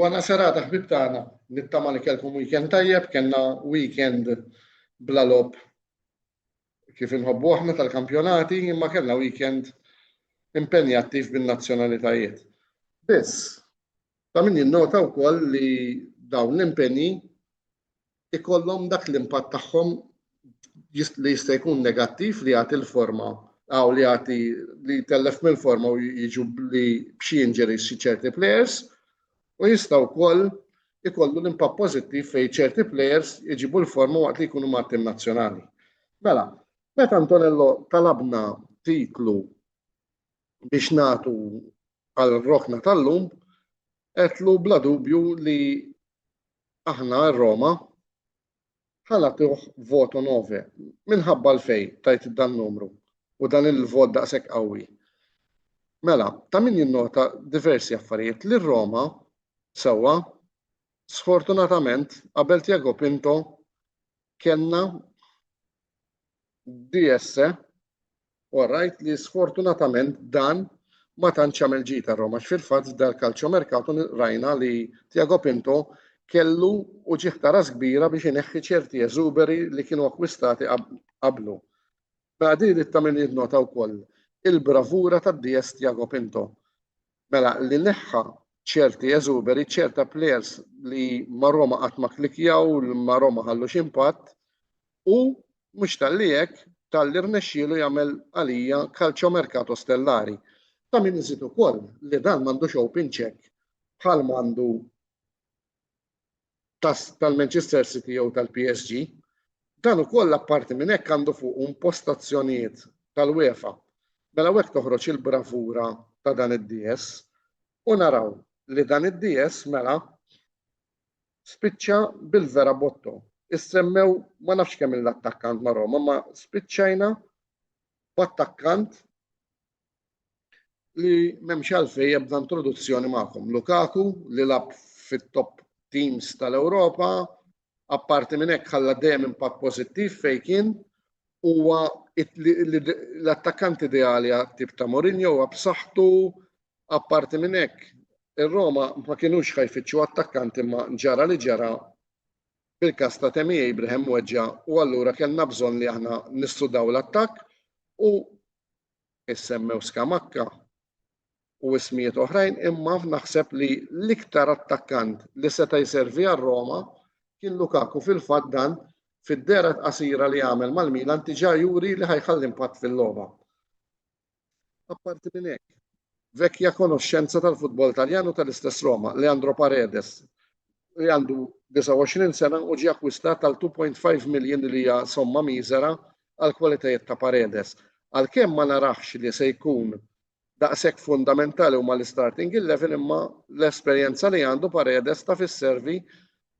Buona serata ħbib tagħna. Nittama li kellkom weekend tajjeb, kellna weekend bla lob kif inħobbu aħna tal-kampjonati, imma kellna weekend impenjattiv bin-nazzjonalitajiet. Biss, ta' min jinnota wkoll li dawn l-impenji ikollhom dak l-impatt tagħhom li jista' jkun negattiv li jagħti l-forma għaw li jagħti li tellef mill-forma u jiġu li b'xi injuries xi ċerti players u jista' wkoll ikollu l-impatt pożittiv fejn ċerti players iġibu l-forma waqt li jkunu mat-tim nazzjonali. Mela, meta Antonello talabna titlu biex nagħtu għal rokna tal-lum, għedtlu bla dubju li aħna r-Roma ħa nagħtuh voto nove. Minħabba l-fej tajt dan numru u dan il-vot daqshekk qawwi. Mela, ta' min jinnota diversi affarijiet li r-Roma sewwa sfortunatament qabel Tiago Pinto kellna DS All right li sfortunatament dan ma tantx għamel ġid għal Roma fil-fatt f'dal calciomercato rajna li Tiago Pinto kellu uġigħ ta' ras kbira biex ineħħi ċerti eżuberi li kienu akkwistati qablu. Mela din irid ta' min jinnota wkoll il-bravura tad-DS Tiago Pinto. Mela li neħħa ċerti eżuberi, ċerta players li ma' Roma qatt ma klikjaw, ma' Roma ħallux impatt, u mhux talli hekk, talli rnexxielu jagħmel għalija calciomercato stellari. Ta' min iżid ukoll li dan m'għandux open cheque bħal m'għandu tal-Manchester City jew tal-PSG. Dan ukoll apparti minn hekk għandu fuqu impostazzjonijiet tal-UEFA. Mela hekk toħroġ il-bravura ta' dan id-DS u naraw li dan id-DS mela spiċċa bil-vera botto. Issemmew ma nafx kemm l-attakkant ma' Roma, ma spiċċajna b'attakkant li m'hemmx għalfejn ebda introduzzjoni magħkom. Lukaku li lab fit-top teams tal-Ewropa, apparti minn hekk ħalla dejjem impatt pożittiv fejn kien huwa l-attakkant ideali għat-tip ta' Mourinho huwa b'saħħtu, apparti minn hekk ir-Roma ma kinux ħa jfittxu attakkant imma ġara li ġara bil-każ ta' Tammy Abraham weġġa' u allura kellna bżonn li aħna nissudaw l-attakk u issemmew Scamacca u ismijiet oħrajn imma naħseb li l-iktar attakkant li seta' jservi għal Roma kien Lukaku fil-fatt dan fid-dehra qasira li għamel mal-Milan diġà juri li ħa jħalli impatt fil-logħba. Apparti minn hekk, vecchia konoxxenza tal-futbol Taljan u tal-istess Roma, Leandro Paredes, li għandu 29 sena u ġie akkwistat għal 2.5 million li hija somma miżera għal kwalitajiet ta' Paredes. Għalkemm ma narax li se jkun daqshekk fundamentali huma l-starting 11 imma l-esperjenza li għandu Paredes taf isservi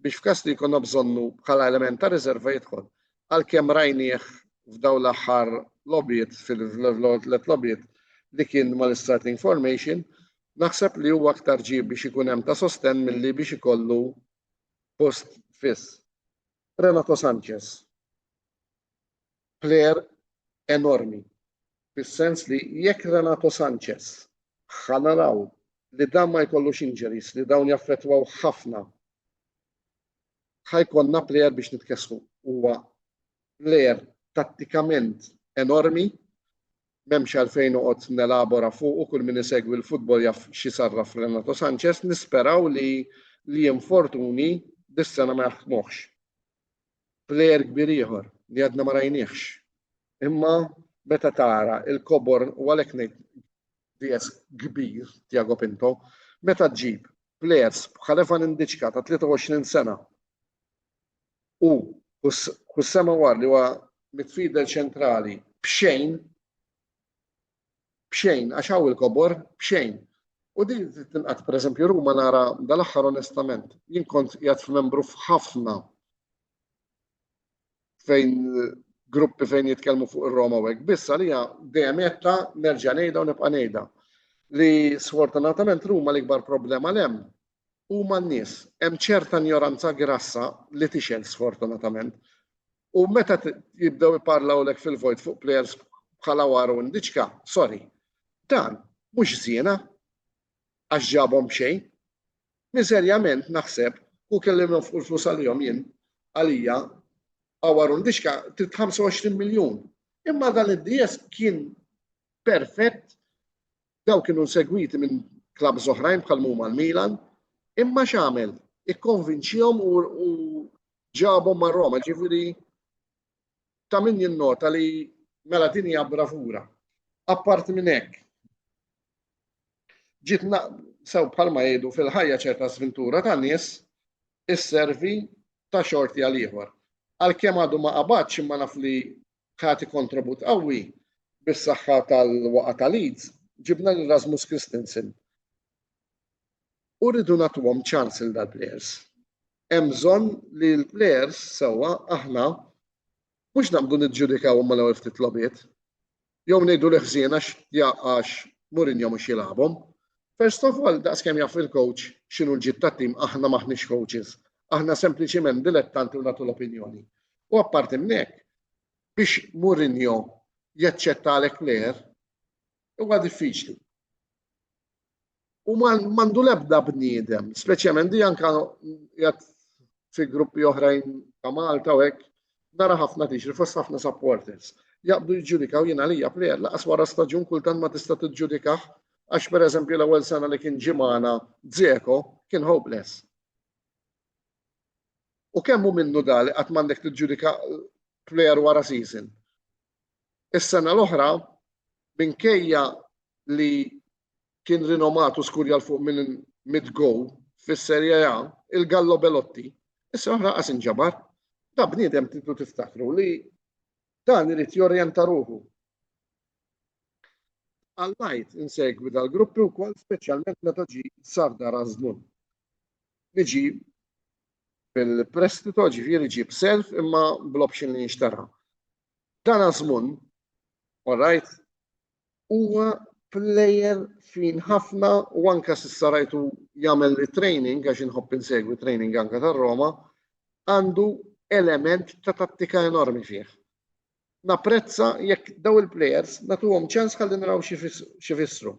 biex f'każ li jkollna bżonnu bħala element ta' riserva jidħol. Għalkemm rajnieh f'dawn l-aħħar logħbiet fil-tliet logħbiet li kien mal-starting formation, naħseb li huwa aktar ġie biex ikun hemm ta' sostenn milli biex ikollu post fiss. Renato Sanchez, plejer enormi, fis-sens li jekk Renato Sanchez ħa naraw li dan ma jkollux injuries li dawn jaffettwaw ħafna, ħa jkollna plejer biex nitkessħu. Huwa plejer tattikament enormi, m'hemmx għalfejn noqgħod nelabora fuqu, kull min isegwi l-futbol jaf x'isarraf Renato Sanchez, nisperaw li li infortuni dis-sena ma jaħkmuhx. Plejer kbir ieħor li għadna ma rajniehx. Imma meta tara il-kobor u għalhekk ngħid DS kbir Tiago Pinto, meta ġġib plejers bħal Evan Indiċka ta' 23 sena u Hussem Aouar li huwa midfielder ċentrali b'xejn, b'xejn, għax hawn il-kobor, b'xejn. U din trid tinqat, pereżempju Ruma nara dal-aħħar onestament, jien kont qiegħed f'membru f'ħafna. fejn gruppi fejn jitkellmu fuq ir-Roma u hekk. Biss għalija dejjem għedtha, nerġa' ngħidha u nibqa' ngħidha li sfortunatament Ruma l-ikbar problema l hemm huma n-nies. Hemm ċerta injoranza grassa li tixgħel sfortunatament. U meta jibdew iparlawlek fil-vojt fuq players bħala Waru u Ndiċka, sorry, dan mhux żiena għax ġabhom b'xejn. Miżerjament naħseb u kelli nonfqu l-flus għalihom jien, għalija, Aouar u Ndiċka trid 25 miljun. Imma dan id-DS kien perfett, daw kienu segwiti minn clubs oħrajn bħal huma l-Milan, imma x'għamel? Ikkonvinċihom u ġabhom ma' Roma, ġifieri ta' min jinnota li mela din hija bravura. Apparti minn hekk, ġiet sew bħalma jgħidu fil-ħajja ċerta sventura ta' nies isservi ta' xorti għal ieħor. Għalkemm għadu ma qabadx imma naf li ħati kontribut qawwi bis-saħħa tal-waqa ta' Leeds, ġibna lil Rasmus Christensen. U rridu nagħtuhom ċans lil dal-players. Hemm bżonn li l-players sewwa aħna mhux naqbdu niġġudikawhom mal-ewwel ftit logħbiet. Jew ngħidu li ħżien għax għax Mourinho mhux jilagħbhom. First of all, daqskemm jaf il-coach x'inhu l-ġid tat-tim aħna m'aħniex coaches. Aħna sempliċiment dilettanti u nagħtu l-opinjoni. U apparti minn hekk, biex Mourinho jaċċettalek player huwa diffiċli. U m'għandu l-ebda bniedem, speċjalment di anka jgħat fi gruppi oħrajn ta' Malta u hekk, nara ħafna tiġri fost ħafna supporters. Jaqbdu jiġġudikaw jien għalija plejer laqas wara staġun kultant ma tista' tiġġudikah għax pereżempju l-ewwel sena li kien ġie magħna Dzeko kien hopeless. U kemm hu minnu da li qatt m'għandek tiġġudika plejer wara season. Is-sena l-oħra minkejja li kien rinomat u skurja 'l fuq minn 100 goal fis-Serie A, il-Gallo Belotti, issa oħra qas inġabar. Da bniedem tridu tiftakru li dan irid jorjenta ruħu. Għallajt insegwi dal-gruppi wkoll speċjalment meta ġie Sardar Azmoun. Li ġie bil-prestito, ġifieri ġie b'self imma bl-option li jinxtara. Dan Azmoun, all right, Huwa plejer fin ħafna u anke s'issa rajtu jagħmel it-training għax inħobb insegwi training anke tar-Roma, għandu element ta' tattika enormi fih. Napprezza jekk daw il-plejers nagħtuhom ċans ħalli naraw x'ifissru.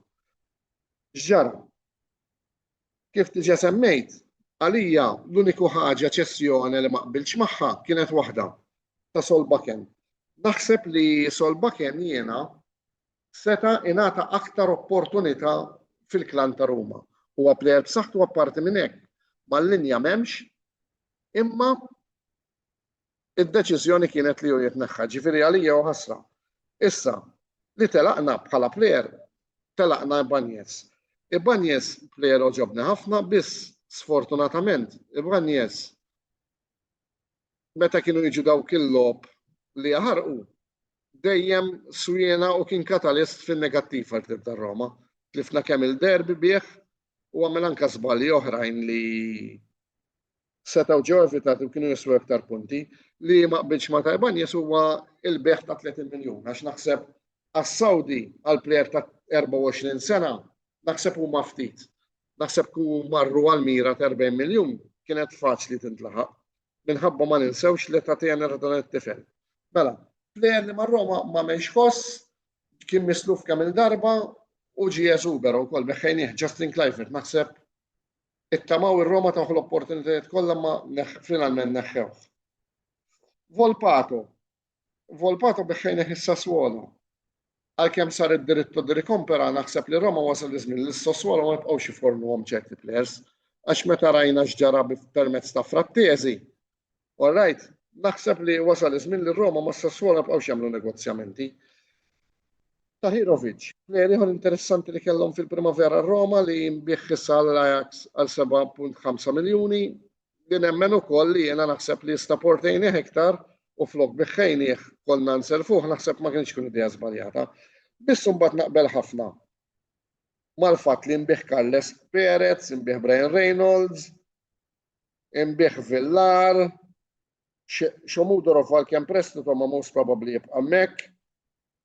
X'ġara? Kif diġà semmejt, għalija l-uniku ħaġa ċessjoni li ma qbiltx magħha kienet waħda, ta' Solbakken. Naħseb li Solbakken jiena seta' ingħata aktar opportunità fil-klan ta' Ruma. Huwa plejer b'saħħtu apparti minn hekk mal-linja m'hemmx imma id-deċiżjoni kienet li hu jitneħħa, ġifieri għalija hu ħasra. Issa, li telaqna bħala plejer, telaqna Ibanez. Ibanez plejer għoġobni ħafna, biss sfortunatament Ibanez meta kienu jiġu dawk il-logħob li jaħarqu, dejjem swiena u kien katalist fin-negattiv għal tim tar-Roma. Tlifna kemm il-derby bih u għamel anka żbalji oħrajn li setgħu ġew evitati u kienu jiswew iktar punti. Li ma qbilx ma' ta' Ibanez huwa il-bejgħ ta' 30 miljun għax naħseb għas-Sawdi għal plejer ta' 24 sena naħseb huma ftit. Naħseb ku marru għal mira ta' 40 miljun kienet faċli tintlaħaq. Minħabba ma ninsewx l-età tenera ta' dan it-tifel. Mela, plejer li ma' Roma ma għamilx ħoss, kien misluf kemm il-darba u ġie eżubero wkoll beħħejnieh Justin Kluivert naħseb Ittamaw ir-Roma tawh l-opportunitajiet kollha ma finalment neħħewh. Volpato. Volpato biħħejnih is-Sassuolo. Għalkemm sar id-diritto di rikompera naħseb li Roma wasal iż-żmien li s-Sassuolo ma jibqgħux jifornuhom ċerti players għax meta rajna x'ġara permezz ta' Frattesi. All right, naħseb li wasal iż-żmien li Roma ma' Sassuolo ma jibqgħux jagħmlu negozjamenti. Tahirovic, plejer ieħor interessanti li kellhom fil-Primavera Roma li nbiegħ issa għal Ajax għal 7.5 miljuni, li nemmen ukoll li jiena naħseb li jista' portejnih iktar u flok biħħejnih konna nselfuh naħseb ma kienx kun idea żbaljata. Biss imbagħad naqbel ħafna mal-fatt li nbigħ Carles Perez, nbigħ Brian Reynolds, nbigħ Villar. Shomudorov għalkemm prestito ma most probably jibqa' hemmhekk,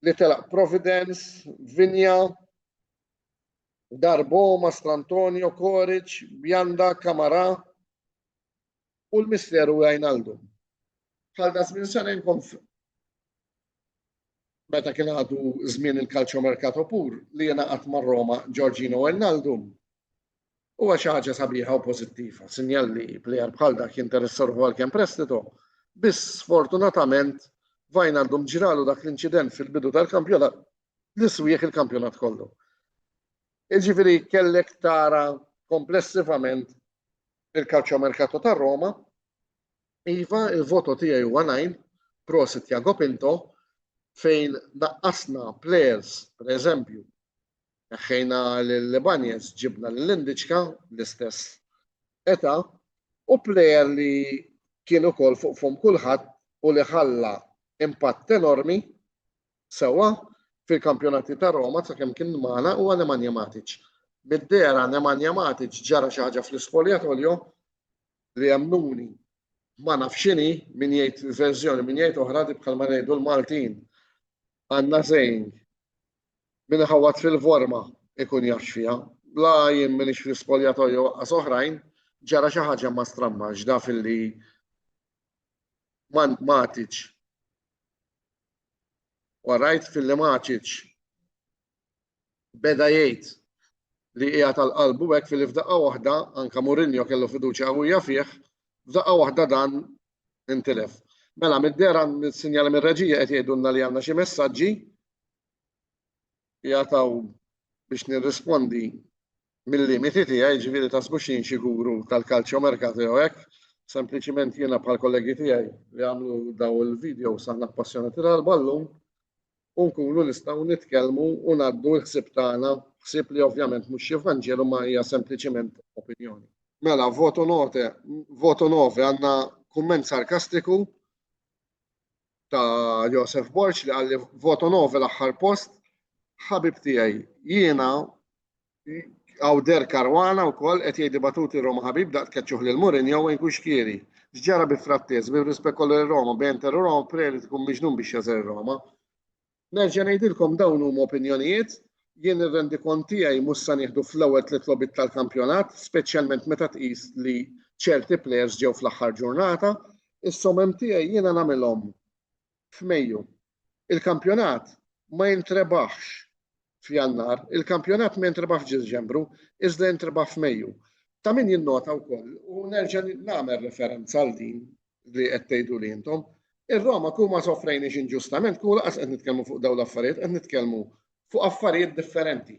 li telaq Providence, Vinja, Darbo, Mastrantonio, Koric, Bjanda, Kamara u l-misteru Wijnaldum. Bħal da żmien sena inkom meta kien għadu żmien il-calciomercato pur li jingħaqad ma' Roma Georgino Wijnaldum huwa xi ħaġa sabiħa u pożittiva, sinjal li plejer bħal dak jinteressa ruħu għalkemm prestito. Biss sfortunatament Wijnaldum ġralu dak l-inċident fil-bidu tal-kampjonat li swieħ il-kampjonat kollu. Jiġifieri kellek tara komplessivament il-calciomercato ta' Roma. Iva, il-voto tiegħi huwa 9, prosit Tiago Pinto, fejn naqqasna players, per eżempju, neħħejna lil Ibanez, ġibna lil Indiċka, l-istess età, u player li kien ukoll fuq fom kulħadd u li ħalla impatt enormi sewwa fil-kampjonati ta' Roma sakemm kien magħna huwa Nemanja Matic. Mid-dehra Nemanja Matic ġara xi ħaġa fl-ispoljatoljo li emmnuni ma naf x'inhi, min jgħid verżjoni, min jgħid oħra, di bħalma ngħidu l-Maltin. Għandna saying, min iħawwad fil-vorma ikun jaf x'fiha. La jien m'iniex fl-ispoljatoju waqqas oħrajn, ġara xi ħaġa ma stramma x'da filli Matic. Warajt filli Matic beda jgħid li qiegħed għal qalbu hekk filli f'daqqa waħda anka Mourinho kellu fiduċja qawwija fih, f'daqqa waħda dan intilef. Mela mid-dehra sinjali mir-reġija qed jgħidulna li għandna xi messaġġi jagħtaw biex nirrispondi mill-limiti tiegħi, ġifieri taħsbux jien xi guru tal-calcio mercato jew hekk, sempliċiment jiena bħal kollegi tiegħi li għamlu daw il-videos aħna appassjonati tal-ballun u nkunu nistgħu nitkellmu u ngħaddu l-ħsieb tagħna, ħsieb li ovvjament mhux xi Vanġelu ma hija sempliċiment opinjoni. Mela, voto note, voto nove, għandna kumment sarkastiku ta' Josef Borg li qalli voto nove l-aħħar post, ħabib tiegħi, jiena Għawder Caruana wkoll qed jgħid batuti Roma ħabib daqt keċċuh lil Mourinho u jkun xkieri. X'ġara bi Frattesi, bir-rispett kollu lil Roma, bejn Inter u Roma preri tkun miġnun biex jażel Roma. Nerġa' ngħidilkom dawn huma opinjonijiet, jien ir-rendikont tiegħi mhux sa nieħdu fl-ewwel tliet logħbiet tal-kampjonat, speċjalment meta tqis li ċerti plejers ġew fl-aħħar ġurnata. Is-somem tiegħi jiena nagħmilhom f'Mejju. Il-kampjonat ma jintrebaħx f'Jannar, il-kampjonat ma jintrebaħx f'Diċembru, iżda jintrebaħ f'Mejju. Ta' min jinnota wkoll, u nerġa' nagħmel referenza għal din li qed tgħiduli intom, ir-Roma kieku ma sofrejniex inġustament, kieku lanqas qed nitkellmu fuq dawn l-affarijiet, qed nitkellmu fuq affarijiet differenti.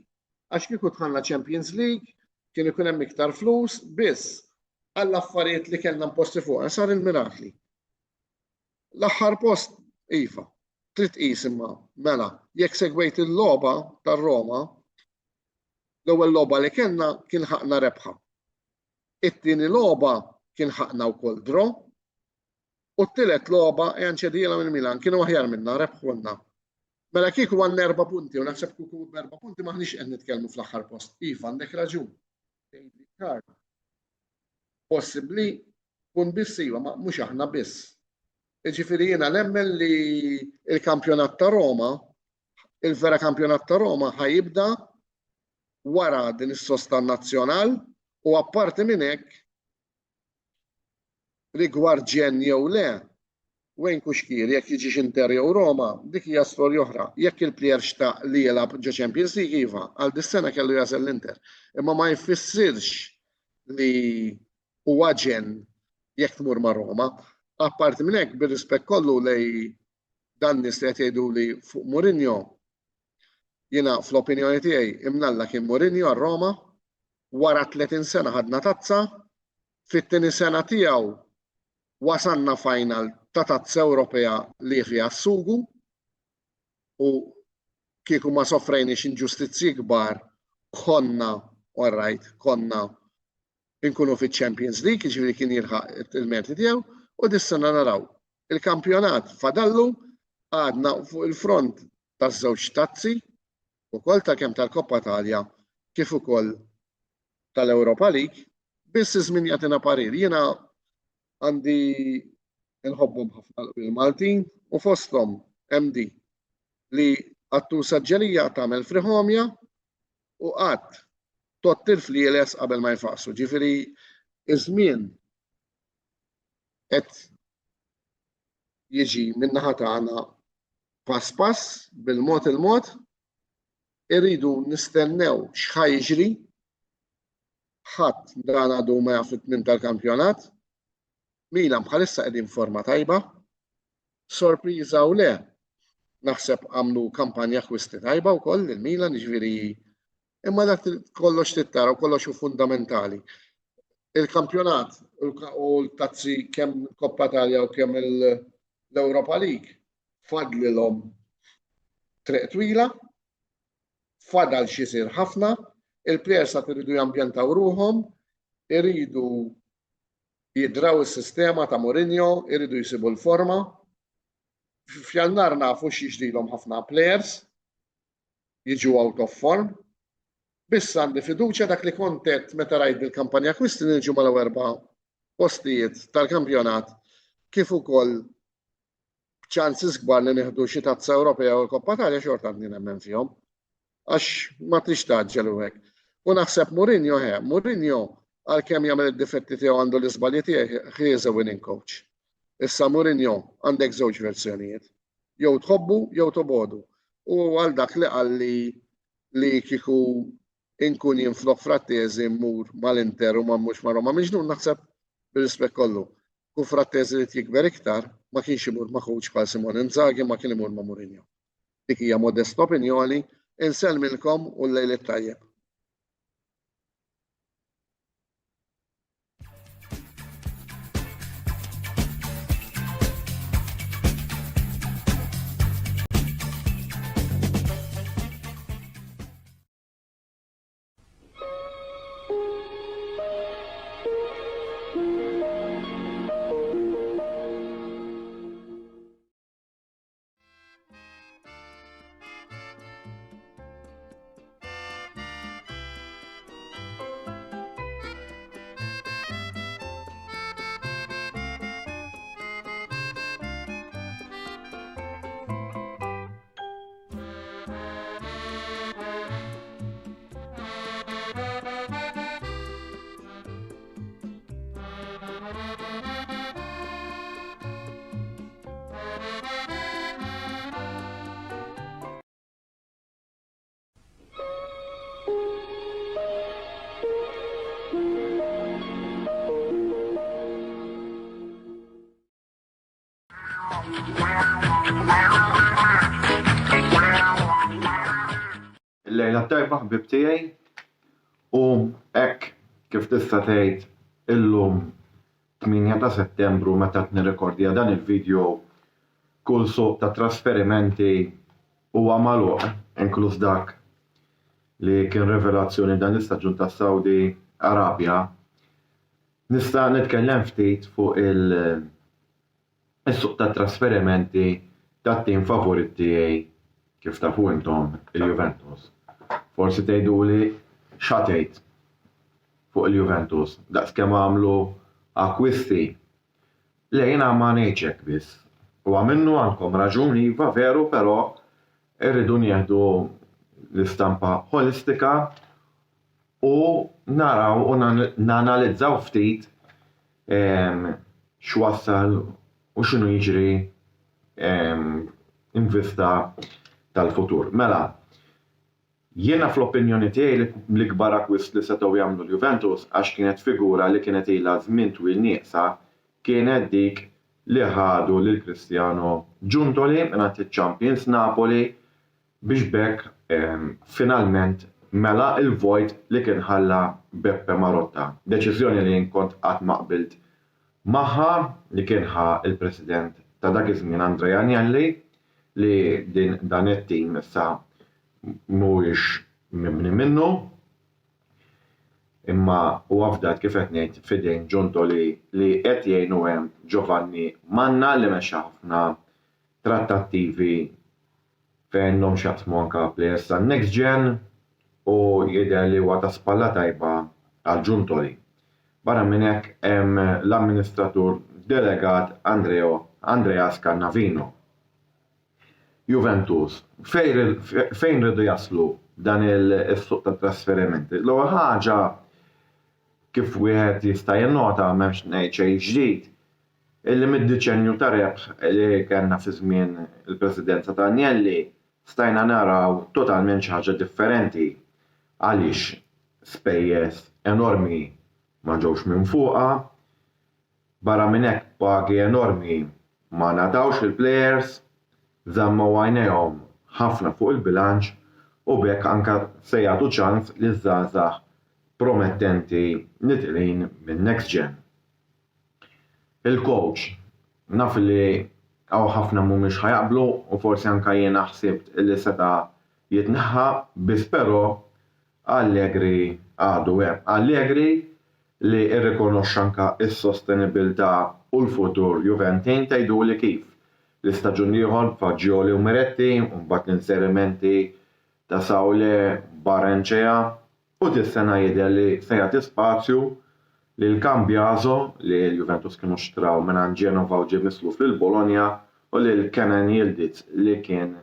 Għax kieku dħalna Champions League, kien ikun hemm iktar flus, biss għall-affarijiet li kellna imposti fuqna sar il-mirakli. L-aħħar post, iva. Trid tqis imma, mela, jekk segwejt il-logħba tar-Roma, l-ewwel logħba li kellna kien ħaqna rebħa. It-tieni logħba kien ħaqna wkoll draw u t-tielet logħba ejja nċedilha minn Milan kienu aħjar minna, rebħulna. Mela kieku għandna erba' punti u naħseb kieku b'erba' punti m'aħniex qed nitkellmu fl-aħħar post. Iva, għandek raġun. Tgħidli Karl. Possibbli tkun biss iva, ma mhux aħna biss. Jiġifieri jiena nemmen li l-kampjonat ta' Roma, il-vera kampjonat ta' Roma ħa jibda wara din is-sosta nazzjonal u apparti minn hekk rigward ġenn jew le, Wayne Cuschieri jekk jiġix Inter jew Roma, dik hija storja oħra. Jekk il-plejer xtaq li jilgħab ġo Champions League iva, għal dis-sena kellu jagħżel l-Inter. Imma ma jfissirx li huwa ġenn jekk tmur ma' Roma. Apparti minn hekk, bir-rispett kollu lej dan nies li qed jgħiduli fuq Mourinho, jiena fl-opinjoni tiegħi imnalla kien Mourinho għal Roma, wara 30 sena ħadna tazza, fit-tieni sena tiegħu wasalna final ta' Tazza Ewropea li fiha s-sugu u kieku ma sofrejniex inġustizzji kbar konna all right, konna inkunu fiċ-Champions League, jiġifieri kien jilħaq il-merti tiegħu u dis-sena naraw. Il-kampjonat fadallu għadna fuq il-front taż-żewġ tazzi ukoll ta' kemm tal-Coppa Italia kif ukoll tal-Europa League, biss iż-żmien jagħtina parir. Jiena għandi Inħobbhom ħafna l-Maltin u fosthom MD li qattusa ġelija tagħmel friħomja u qatt tott il-flieles qabel ma jfaqsu. Ġifieri iż-żmien qed jiġi min-naħa tagħna pass pass bil-mod il-mod irridu nistennew x'ħa jiġri ħadd dan għadu ma jaf it-tmiem tal-kampjonat. Milan bħalissa qegħdin forma tajba. Sorpriża u le, naħseb għamlu kampanja akkwisti tajba wkoll il-Milan, jiġifieri imma dak kollox tittara u kollox hu fundamentali. Il-kampjonat u l-tazzi kemm Koppa Talja u kemm l-Europa League fadlilhom triq twila, fadal x'isir ħafna, il-players għad iridu jambjentaw ruħhom, iridu jidraw is-sistema ta' Mourinho, iridu jsibu l-forma. F'Jannar nafu x'jiġrilhom ħafna players jiġu out of form. Biss għandi fiduċja dak li kont għedt meta rajt dil-kampanja akkwisti li niġu mal-ewwel erba' postijiet tal-kampjonat kif ukoll b'ċances kbar li nieħdu xi tazza Ewropea u l-Koppa Talja xorta għadni nemmen fihom. Għax ma trix tgħaġġel u hekk. U naħseb Mourinho he, Mourinho għalkemm jagħmel id-difetti tiegħu għandu l-iżbalji tiegħu he is a winning coach. Issa Mourinho għandek żewġ versjonijiet. Jew tħobbu jew tobogħdu. U għal dak li qalli li kieku inkun jien flok Frattesi mmur mal-Inter u ma mmurx ma' Roma miġnun naħseb bir-rispett kollu. Ku Frattesi li jikber iktar ma kienx imur ma' coach bħal Simone Inzaghi ma kien imur ma' Mourinho. Dik hija modesta opinjoni, insellmilkom u l-lejl it-tajjeb. Il-lejla t-tajba ħbieb tiegħi u hekk kif tista' tgħid illum 8 ta' Settembru meta qed nirrekordja dan il-video kull suq ta' trasferimenti huwa magħluq inkluż dak li kien rivelazzjoni dan l-istaġun tas-Saudi Arabja. Nista' nitkellem ftit fuq il- is-suq tat-trasferimenti tat-tim favorit tiegħi kif tafu intom il-Juventus. Forsi tgħiduli x'ħa tgħid fuq il-Juventus daqskemm għamlu akkwisti. Le jiena ma ngħidx hekk biss. Huwa minnu għandkom raġun iva veru però rridu nieħdu l-istampa ħolistika u naraw u nanalizzaw ftit x'wassal u x'inhu jiġri in vista tal-futur. Mela, jiena fl-opinjoni tiegħi l-ikbar akkwist li setgħu jagħmlu l-Juventus għax kienet figura li kienet ilha żmien twil nieqsa kienet dik li ħadu lil Cristiano Giuntoli mingħand iċ-champions Napoli biex b'hekk finalment mela l-vojt li kien ħalla Beppe Marotta, deċiżjoni li jien kont qatt ma qbilt magħha li kien ħa l-President ta' dak iż-żmien Andrea Agnelli li din dan it-tim issa mhuwiex mibni minnu imma huwa fdat kif qed ngħid f'idejn Giuntoli li qed jgħinu hemm Giovanni Manna li mexxa ħafna trattattivi fejn għandhom x'jaqsmu anke plejers tan-Next Gen u jidher li huwa ta' spalla tajba għal Giuntoli. Barra minn hekk hemm l-amministratur delegat Andreo Andrea Scannavino. Juventus, fejn riedu jaslu b'dan is-suq tat-trasferimenti? L-ewwel ħaġa, kif wieħed jista' jinnota, m'hemmx ngħid xejn ġdid, illi mid-diċenju ta' rebħ li kellna fi żmien il-presidenza ta' Agnelli stajna naraw totalment xi ħaġa differenti għaliex spejjeż enormi ma ġewx minfuqa, Barra minn hekk pagi enormi ma ngħatawx lill-plejers, żammew għajnejhom ħafna fuq il-bilanċ u b'hekk anke se jagħtu ċans liż-żgħażagħ promettenti li tilgħin min-Next Gen. Il-kowċ, naf li hawn ħafna mhumiex ħa jaqblu u forsi anke jiena ħsibt li seta' jitneħħa biss però Allegri għadu hemm. Allegri li rrikonoxxa anke s-sostenibilità u l-futur Juventin, tgħiduli kif? L-istaġun l-ieħor b'Fagioli u Miretti u mbagħad l-inserimenti ta' Saule, Barrenchea u dis-sena jidher li se jagħti spazju lil Cambiaso li l-Juventus kienu xtraw mingħand Genova u ġie misluf lil Bologna u lil Kenan Yildiz li kien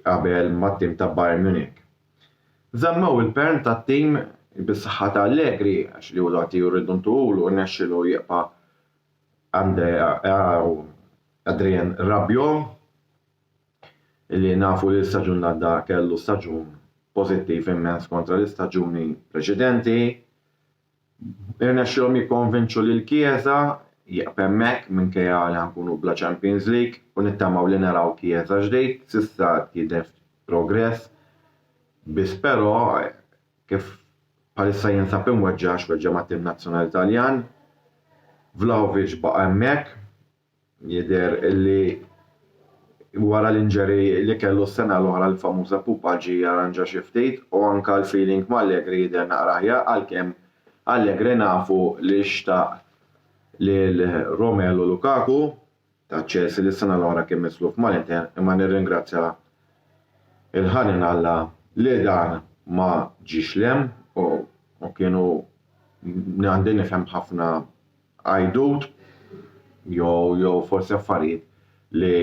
qabel mat-tim ta' Bayern Munich. Żammew il-pern tat-tim bis-saħħa ta' Allegri għax li hu l-għoti u rridu ntuhulu rnexxielu jibqa' Adrien Rabiot li nafu li l-istaġun li għadda kellu staġun pożittiv immens kontra l-istaġuni preċedenti. Irnexxielhom jikkonvinċu lil Chiesa jieqaf hemmhekk minkejja li ħa nkunu bla Champions League u nittamaw li naraw Chiesa ġdid. S'issa qed jidher progress biss però kif bħalissa jinsab imweġġa' għax weġġa' mat-tim nazzjonali Taljan. Vlahovic baqa' hemmhekk. Jidher li wara l-injury li kellu s-sena l-oħra l-famuża pupaġija rranġa xi ftit u anke l-feeling ma' Allegri jidher naqra aħjar għalkemm Allegri nafu li xtaq lil Romelu Lukaku ta' Chelsea li s-sena l-oħra kien misluf mal-Inter imma nirringrazzja l-ħanin Alla li dan ma ġiex 'l hemm u kienu għandi nifhem ħafna għajdut jew jew forsi affarijiet li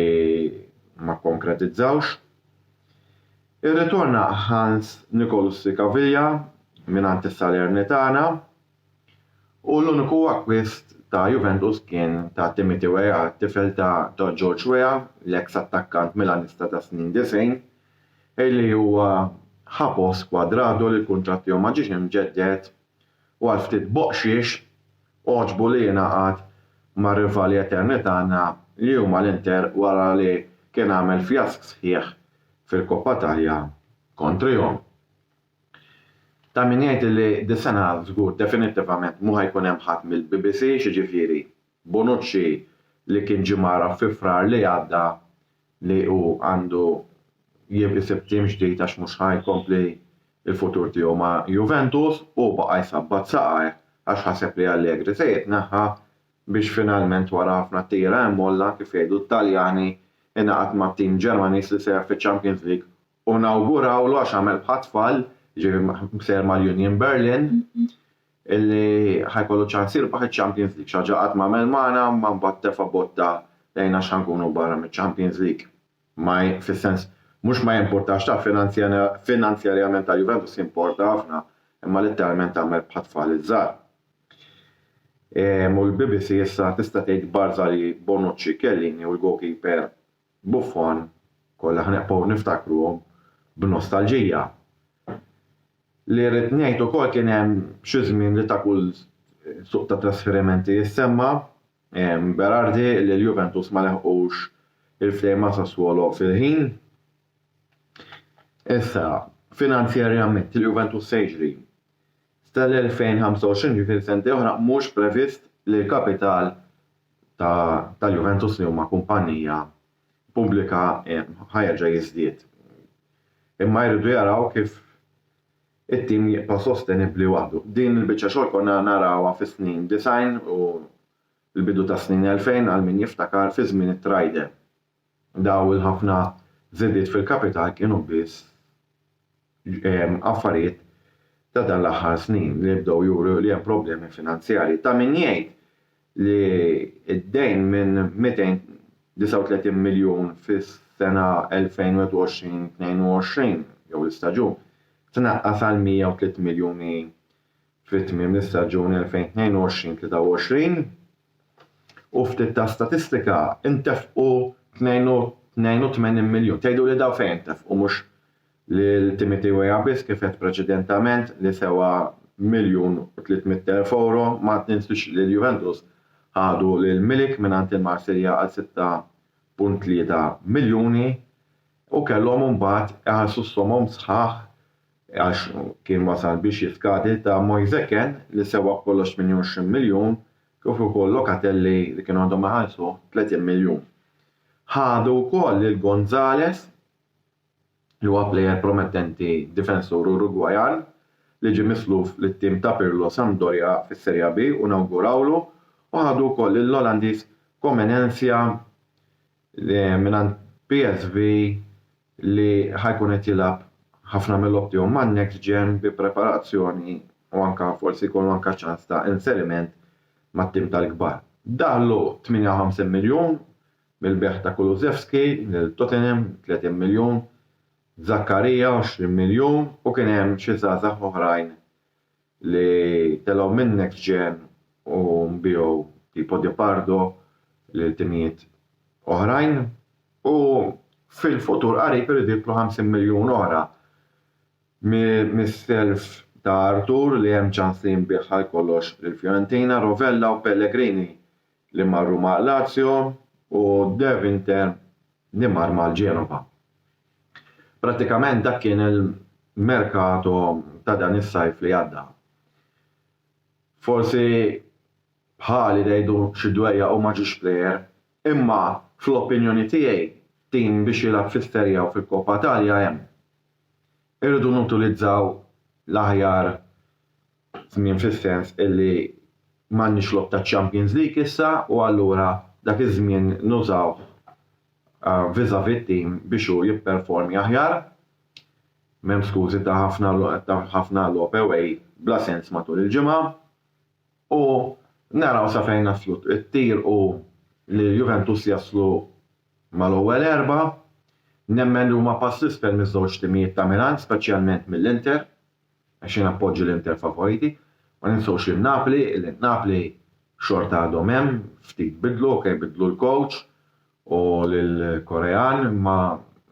ma kkonkretizzawx. Irritorna Hans Nicolussi Caviglia mingħand is-Salernitana u l-uniku akkwist ta' Juventus kien ta' Timothy Weah, tifel ta' George Weah, l-eks attakkant Milanista tas-snin 90, illi huwa ħa post Cuadrado li l-kuntratt tiegħu ma ġiex imġedded u għal ftit boqxiex għoġbu li jingħaqad mar-rivali eterni tagħna li huma l-Inter wara li kien għamel fjask sħiħ fil-Coppa Italia kontrihom. Ta' min jgħid li dis-sena żgur definittivament mhu ħa jkun hemm ħadd mill-BBC x'jiġifieri Bonucci li kien ġie mgħarraf fi Frar li għadda li hu għandu jsib tim ġdid għax mhux ħa jkompli l-futur tiegħu ma' Juventus, hu baqa' jsabbat saqajh għax ħaseb li Allegri se jitneħħa biex finalment wara ħafna tira e molla kif jgħidu t-Taljani ingħaqad mat-tim Ġermaniż li sejjer fiċ-Champions League u nawgurawlu għax għamel bħat-tfal, jiġifieri sejjer mal-Union Berlin illi ħa jkollu ċans jirbaħ iċ-Champions League, xi ħaġa qatt m'għamel magħna imma mbagħad tefa' botta lejna għax ħa nkunu barra miċ-Champions League. Ma fis-sens mhux ma jimpurtax ta' finanzjarjament għal Juventus jimporta ħafna imma litteralment għamel bħat-tfal iż-żgħar. U l-BBC issa tista' tgħid Barzagli, Bonucci, Chiellini u l-goalkeeper Buffon kollha ħa nibqgħu niftakruhom b'nostalġija. Li rrid ngħid ukoll kien hemm xi żmien li ta' kull suq ta' trasferimenti jissemma Berardi li l-Juventus ma leħqux il-ftehim ma' Sassuolo fil-ħin. Issa, finanzjarjament il-Juventus se jiġri. Sal-2025, jiġifieri sentejn oħra, mhux previst li l-kapital tal-Juventus li huma kumpanija pubblika ħa jerġa' jiżdied. Imma jridu jaraw kif it-tim jibqa' sostenibbli waħdu. Din il-biċċa xogħol konna narawha fis-snin 90 u l-bidu tas-snin 2000 għal min jiftakar fi żmien it-Trident. Dawn il-ħafna żidiet fil-kapital kienu biss affarijiet ta' dan l-aħħar snin li bdew juru li hemm problemi finanzjarji. Ta' min jgħid li d-dejn minn 239 miljun fis-sena 2021-22 jew l-istaġun tnaqqas għal 103 miljuni fi tmiem l-istaġun 2022-23 u ftit ta' statistika intefqu 82 miljun. Tgħiduli dawn fejn intefqu mhux lil Timothy Weah biss kif għedt preċedentament li sewa 1,300,000 ewro, ma tinsiex li l-Juventus ħadu lil Milik mingħand il-Marsilja għal 6.3 miljuni u kellhom imbagħad iħallsu s-somom sħaħ għax kien wasal biex jiskadi ta' Moise Kean li sewa b'kollox 28 miljun kif ukoll Locatelli li kienu għandhom iħallsuh 30 miljun. Ħadu wkoll lil Gonzalez li huwa plejer promettenti difensur Urugwajan li ġie misluf lit-tim ta' Pirlo Sampdoria fis-Serie B u nawgurawlu u ħadu wkoll lill-Olandiż Comenencia mingħand PSV li ħa jkun qed jilgħab ħafna mil-logħob tiegħu man-Next Gen bi preparazzjoni u anke forsi jkollu anke ċans ta' inseriment mat-tim tal-kbar. Daħlu 58 miljun Mill-bejgħ ta' Kulusevski lil Tottenham, 30 miljun, Zakaria, 20 miljun, u kien hemm xi żgħażagħ oħrajn li telgħu minn Next Gen u nbiegħu tipo Di Pardo lil timijiet oħrajn u fil-futur qarib iridu jidħlu 50 miljun oħra mis-self ta' Arthur li hemm ċans li jinbiegħ għal kollox lil Fiorentina, Rovella u Pellegrini li marru ma' Lazio u De Winter li mar mal-Genova. Prattikament dak kien il-merkato ta' dan is-sajf li għadda. Forsi bħali tgħidu xi dwejjaq u ma ġiex plejer, imma fl-opinjoni tiegħi tim biex jilgħab fis-Serie A u fil-Coppa Italia hemm. Irridu nutilizzaw l-aħjar żmien fis-sens illi m'għandniex logħob taċ-Champions League issa u allura dak iż-żmien nużawh vis-à-vis t-tim biex hu jipperformja aħjar. M'hemm skużi ta' ħafna ta' ħafna logħob away bla sens matul il-ġimgħa u naraw sa fejn naslu. It-tir hu li l-Juventus jaslu mal-ewwel erbgħa. Nemmen li huma pass 'l isfel miż-żewġ timijiet ta' Milan, speċjalment mill-Inter. Għax jien appoġġi l-Inter favoriti. Ma ninsewx lil Napoli, li Napoli xorta għadhom hemm, ftit bidlu, ok bidlu l-coach u lill-Korean imma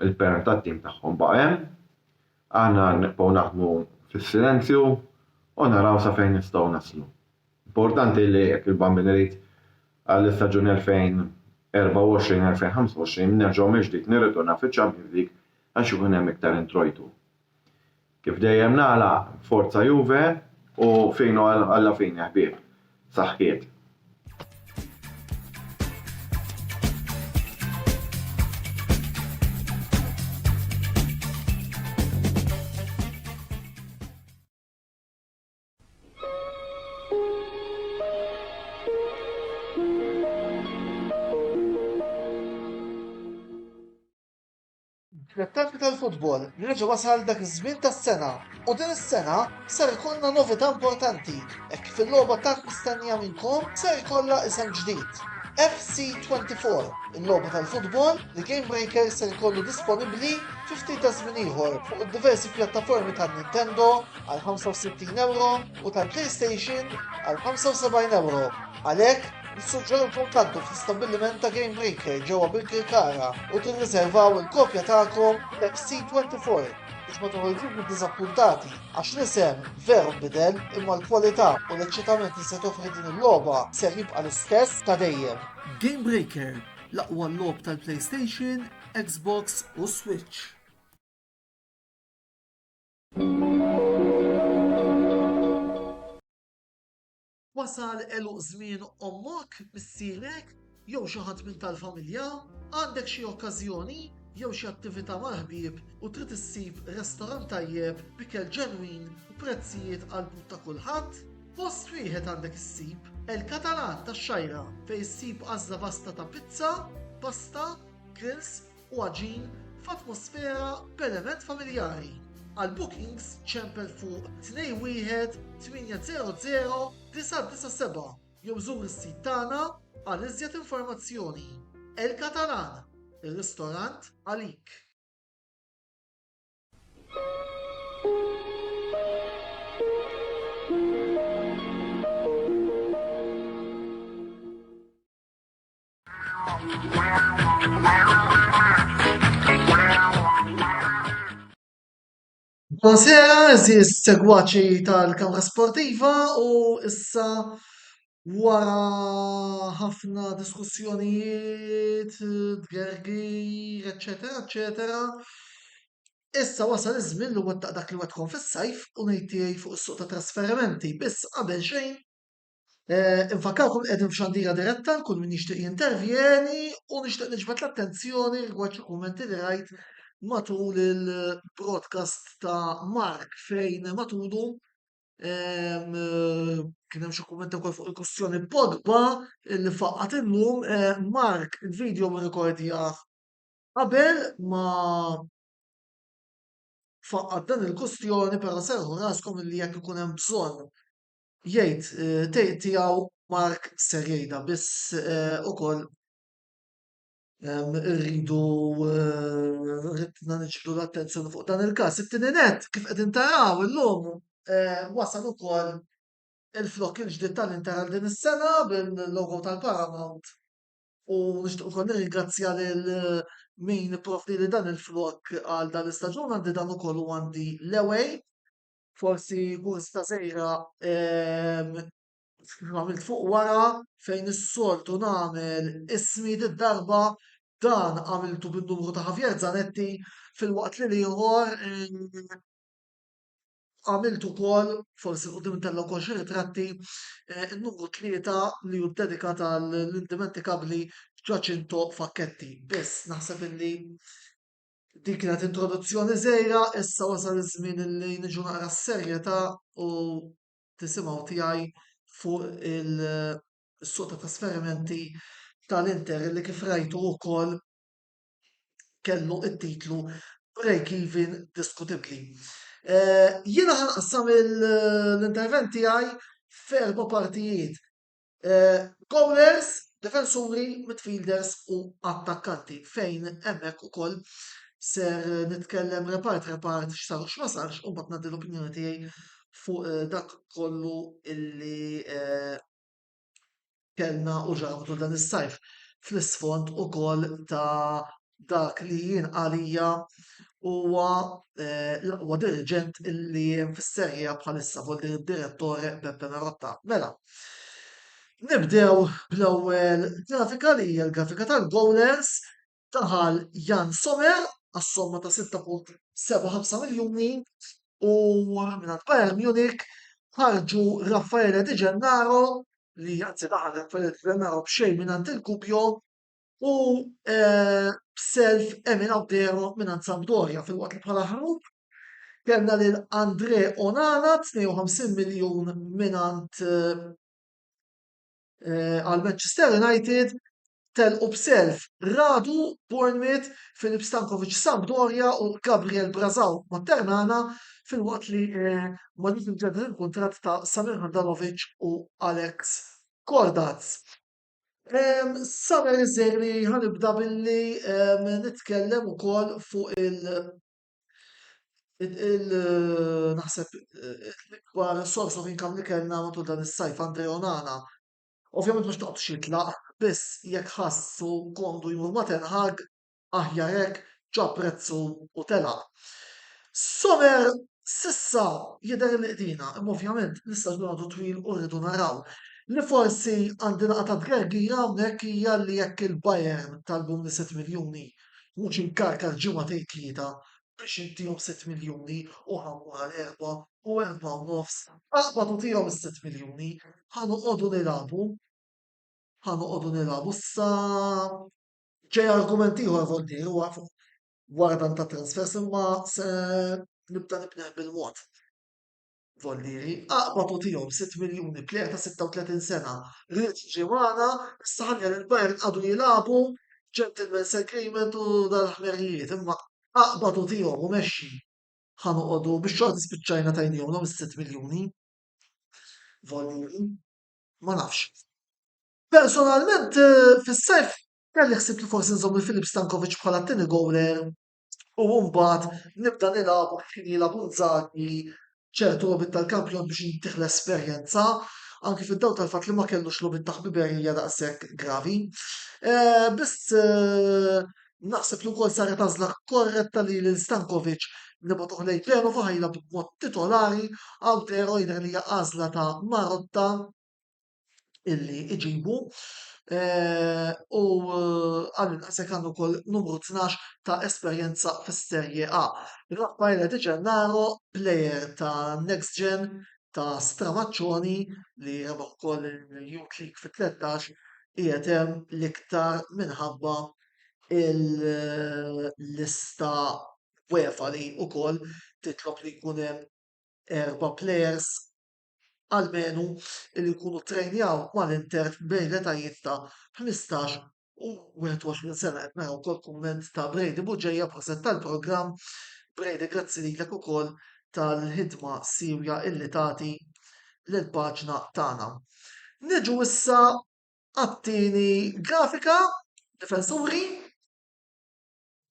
l-perm tat-tim tagħhom baqa' hemm. Aħna nibqgħu naħdmu fis-silenzju u naraw sa fejn nistgħu naslu. Importanti li jekk il-Bambin irid għall-istaġun 2024-2025 nerġgħu mill-ġdid nirritornaw fiċ-Champions League għax ikun hemm iktar introjtu. Kif dejjem nagħlaq, Forza Juve u fino alla fine ħbieb. Saħħiet. Dilettanti tal-futbol, reġa' wasal dak iż-żmien tas-sena u din is-sena ser ikollna novità importanti hekk kif il-logħba tant mistennija minnkom ser ikollha isem ġdid. FC24, il-logħba tal-futbol li Game Breaker ser ikollu disponibbli fi ftit ta' żmien ieħor fuq id-diversi pjattaformi tan-Nintendo għal 65 euro u tal-PlayStation għal 75 euro. Għalhekk, Nissuġġerulkom tgħaddu fl-istabbiliment ta' Game Breaker ġewwa Birkirkara u tirriservaw il-kopja tagħkom FC24 biex ma toħorġux iddiżappuntati għax l-isem veru nbidel imma l-kwalità u l-eċċitament li se toffri din il-logħba ser jibqa' l-istess ta' dejjem. Game Breaker, l-aqwa logħob tal-PlayStation, Xbox u Switch. Wasal għeluq żmien ommok, missierek, jew xi ħadd minn tal-familja? Għandek xi okkażjoni jew xi attività mal-ħbieb u trid issib restorant tajjeb b'ikel ġenwin u prezzijiet għall-but ta' kulħadd? Post wieħed għandek issib, El Catalan tax-Xgħajra fejn issib għażla vasta ta' pizza, pasta, grills u għaġin f'atmosfera b'element familjari. Għal bookings ċempel fuq 21 800 997. jew żur is-sit tagħna għal iżjed informazzjoni. El Catalan, ir-ristorant għalik. Buonasera, eżis segwaċi tal-Kamra Sportiva u issa wara ħafna diskussjonijiet, tgergir, eċetera, eċetera. Issa wasal iż-żmien li wettaq dak li wetkom fis-sajf u ngħid tiegħi fuq is-suq ta' trasferimenti. Biss qabel xejn Infakkarkom li qegħdin f'xandira diretta għal kull min jixtieq jintervjeni u nixtieq niġbed l-attenzjoni rigward xi kummenti li rajt matul il-broadcast ta' Mark fejn matulu kien hemm xi kummenti wkoll fuq il-kwistjoni Pogba li faqqat illum. Mark il-video rrekordjah qabel ma faqqat dan il-kwistjoni però serħu raskom li jekk ikun hemm bżonn jgħid tgħid tiegħu Mark ser jgħidha biss ukoll irridu ridna niġbdu l-attenzjoni fuq dan il-każ. It-tieni nett kif qegħdin taraw illum wasal ukoll il-flokk il-ġdid tal-Inter għal din is-sena bil-logo tal-Paramount u nixtieq ukoll nirringrazzja lil min ipprovdieli dan il-flokk għal dan l-istaġun għandi dan ukoll u għandi l-away. Forsi kurżità żgħira għamilt fuq wara fejn is-soltu nagħmel ismi did-darba dan għamiltu bin-numru ta' Javier Zanetti filwaqt li l-ieħor għamilt ukoll, forsi 'l quddiem intella' wkoll xi ritratti, in-numru 3 li hu ddedikat għall-indimentikabbli Giacinto Facchetti. Biss naħseb illi Dik kienet introduzzjoni żgħira, issa wasal iż-żmien li niġu naqra s-serjetà u tisimgħu tiegħi fuq il-suq ta' trasferimenti tal-Inter li kif rajtu wkoll kellu t-titlu break even diskutibbli. Eh, jiena ħanqassam l-intervent tiegħi f'erba' partijiet. Goalers, difensuri, midfielders u attakkanti fejn hemmhekk ukoll ser nitkellem repart repart x'sar u x'ma sarx u mbagħad ngħaddi l-opinjoni tiegħi fuq dak kollu illi kellna u ġara matul dan is-sajf fl-isfond ukoll ta' dak li jien għalija huwa l-aqwa diriġent li hemm fis-Serie A bħalissa vuol dire d-direttore Beppe Marotta. Mela, nibdew bl-ewwel grafika li hija l-grafika tal-goalers daħal Jan Sommer għas-somma ta' 6.75 miljuni u mingħand Bayern Munich ħarġu Raffaele Di Gennaro li anzi daħal Raffaele Di Gennaro b'xejn mingħand il-Kubjo u b'self Emin Audero mingħand Sampdoria filwaqt li bħala ħrub kellna lil Andre Onana 52 miljun mingħand għal Manchester United telqu b'self Radu Bournemouth, Filip Stankovic Sampdoria u Gabriel Brazao ma' Ternana filwaqt li ma ġiex imġedded il-kuntratt ta' Samir Handanovic u Alex Cordaz. Samer iżżejr li ħanibda billi nitkellem ukoll fuq il- il naħseb l-ikbar source of income li kellna matul dan is-sajf Andre Onana. Ovvjament mhux toqgħodx jitlaq, biss jekk ħassu komdu jmur ma' Ten Hag, aħjar hekk, ġab prezzu u telaq. Sommer s'issa jidher li qdina, imma ovvjament l-istaġun għadu twil u rridu naraw. Li forsi għandi naqa ta' tgergira hawnhekk hija li jekk il-Bayern talbuni 6 miljuni, mhux inkarkar ġimagħtejn tlieta biex intihom 6 miljuni u ħa mmur għal erba' u erba' u nofs, aqbad u tihom is-6 miljuni, ħa noqogħdu nilagħbu, ħa noqogħdu nilagħbu issa Ġej argument ieħor Voltier huwa fuq wara dan ta' transfers imma se nibda nibnih bil-mod. Vollieri, aqbad u tihom 6 miljuni plejer ta' 36 sena. Ried jiġi magħna, issa ħalli lil Bayern qagħdu jilagħbu gentleman's agreement u dal-ħmerijiet, imma aqbad u tihom u mexxi. Ħa noqogħdu bix-xorti spiċċajna tajnihomlhom is-6 miljuni. Vollieri, ma nafx. Personalment fis-sajf kelli ħsieb li forsi nżomm lil Filip Stankovic bħala t-tieni gowler u mbagħad nibda nilagħbu kif kien jilgħab Inzaghi ċertu logħbiet tal-kampjon biex intih l-esperjenza anki fid-dawl tal-fatt li ma kellux logħbiet ta' ħbiberija daqshekk gravi. Eh, biss eh, naħseb li wkoll saret għażla korretta li lil Stankovic nibgħatuh lejn Genova ħa jilgħab b'mod titolari, Audero jidher li hija għażla ta' Marotta illi iġibu eh, u eh, għall-inqas hekk għandu wkoll numru 12 ta' esperjenza fis-Serie A. Raffaele Di Gennaro, player ta' Next Gen ta' Stramaccioni li rebaħ ukoll il-Youth League fit-13 qiegħed hemm l-iktar minħabba il-lista UEFA li wkoll titlob li jkun hemm erba' players almenu li jkunu ttrejnjaw mal-Inter bejn l-etajiet ta' 15 u 21 sena. Qed nara wkoll kumment ta' Brady Bugeja proset tal-programm. Brady grazzi lilek ukoll tal-ħidma siewja illi tagħti lill-paġna tagħna. Niġu issa għat-tieni grafika, difensuri.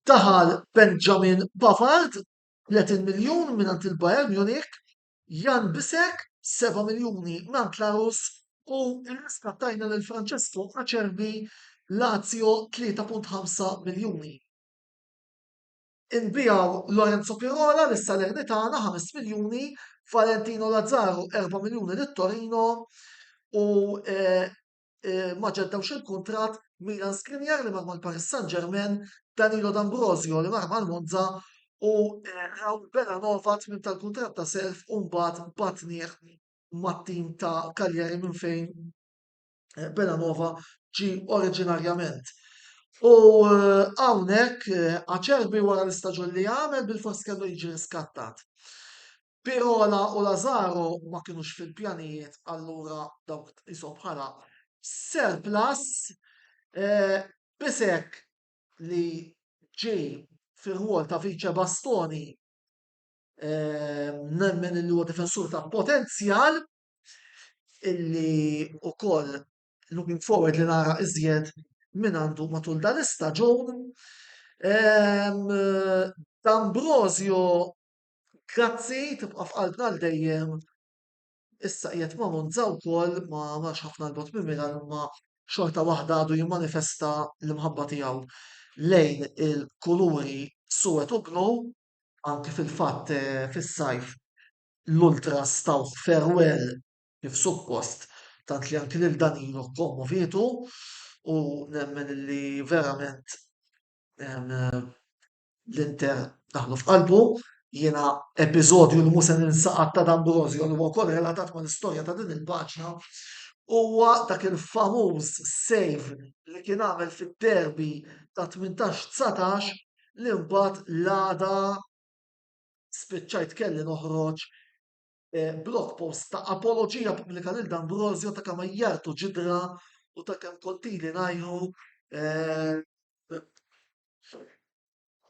Daħal Benjamin Pavard, 30 miljun mingħand il-Bayern Munich, Yann Bisseck, 7 miljuni mingħand Larus u rriskattajna lil Francesco Acerbi, Lazio, 3.5 miljuni. Inbiegħu Lorenzo Pirola lis-Salernitana, 5 miljuni, Valentino Lazaro, 4 miljuni lit-Torino u eh, ma ġeddewx il-kuntratt Milan Skriniar li mar mal-Paris Saint-Germain, Danilo D'Ambrosio li mar mal-Monza u Raul Bellanova tmiem tal-kuntratt ta' self u mbagħad bagħtnieh mat-tim ta' Cagliari minn fejn Bellanova ġie oriġinarjament. U hawnhekk Acerbi wara l-istaġun li għamel bilfors kellu jiġi riskattat. Pirola u Lazaro ma kinux fil-pjanijiet allura dawk tqishom bħala surplus. Bisek li ġie fir-rwol ta' viċe Bastoni nemmen li huwa difensur ta' potenzjal illi wkoll looking forward li nara iżjed minn għandu matul dan l-istaġun. D'Ambrosio Grazzi, tibqa' f'qalbna għal dejjem. Issa qiegħed ma' Monza wkoll, ma marx ħafna 'l bogħod minn Milan imma xorta waħda għadu jimmanifesta l-imħabba tiegħu lejn il-kuluri suwed u blu, anki fil-fatt fis-sajf l-ultras tawh farewell kif suppost, tant li anki lil Danilo kkommovietu u nemmen li verament l-Inter daħlu f'qalbu. Jiena episodju li mhu se ninsa qatt ta' D'Ambrosio li huwa wkoll relatat mal-istorja ta' din il-paġna huwa dak il-famuż save li kien għamel fid-derby ta' 18-19 li mbagħad l-għada spiċċajt kelli noħroġ eh, blog post ta' apoloġija pubblika lil D'Ambrosio ta' kemm għajjartu ġidra u ta' kemm kontili ngħajru eh,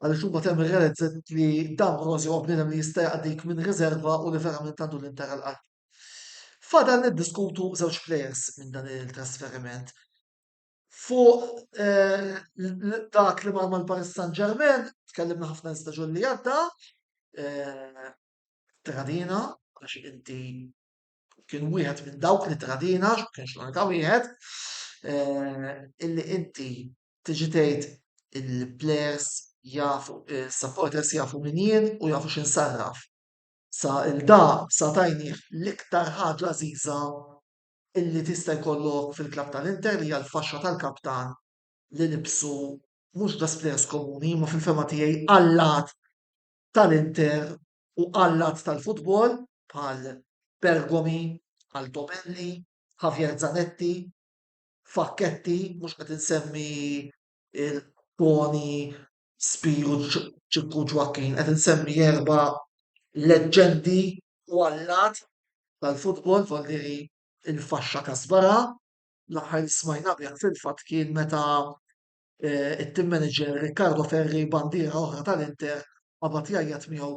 Għaliex huma temm irrealizzat li D'Ambrosio huwa bniedem li jista' jaqdik minn riserva u li verament għandu l-Inter għal qalbu. Fadal niddiskutu żewġ plejers minn dan il-trasferiment. Fuq eh, dak li mar mal-Paris Saint-Germain, tkellimna ħafna l-istaġun li għadda, eh, tradina, għax inti kien wieħed minn dawk li tradina, għax kienx l-unika wieħed, eh, illi inti tiġi tgħid il-plejers jafu, is-supporters jafu min jien u jafu x'insarraf. Sa il-da sa tajnih l-iktar ħaġa għażiża illi tista' jkollok fil-klabb tal-Inter li hija l-faxxa tal-kaptan li libsu mhux das plejers komuni imma fil-fehma tiegħi allat tal-Inter u allat tal-futbol bħal Bergomi, Altobelli, Javier Zanetti, Facchetti, mhux qed insemmi il-Toni, Spiru, Ċikku Ġwakkin, qed insemmi erba' leġġendi u allat tal-futbol, voldiri il-faxxa Kasbara. L-aħħar li smajna bih fil-fatt kien meta eh, it-team manager Riccardo Ferri bandiera oħra tal-Inter qabad jgħajjat miegħu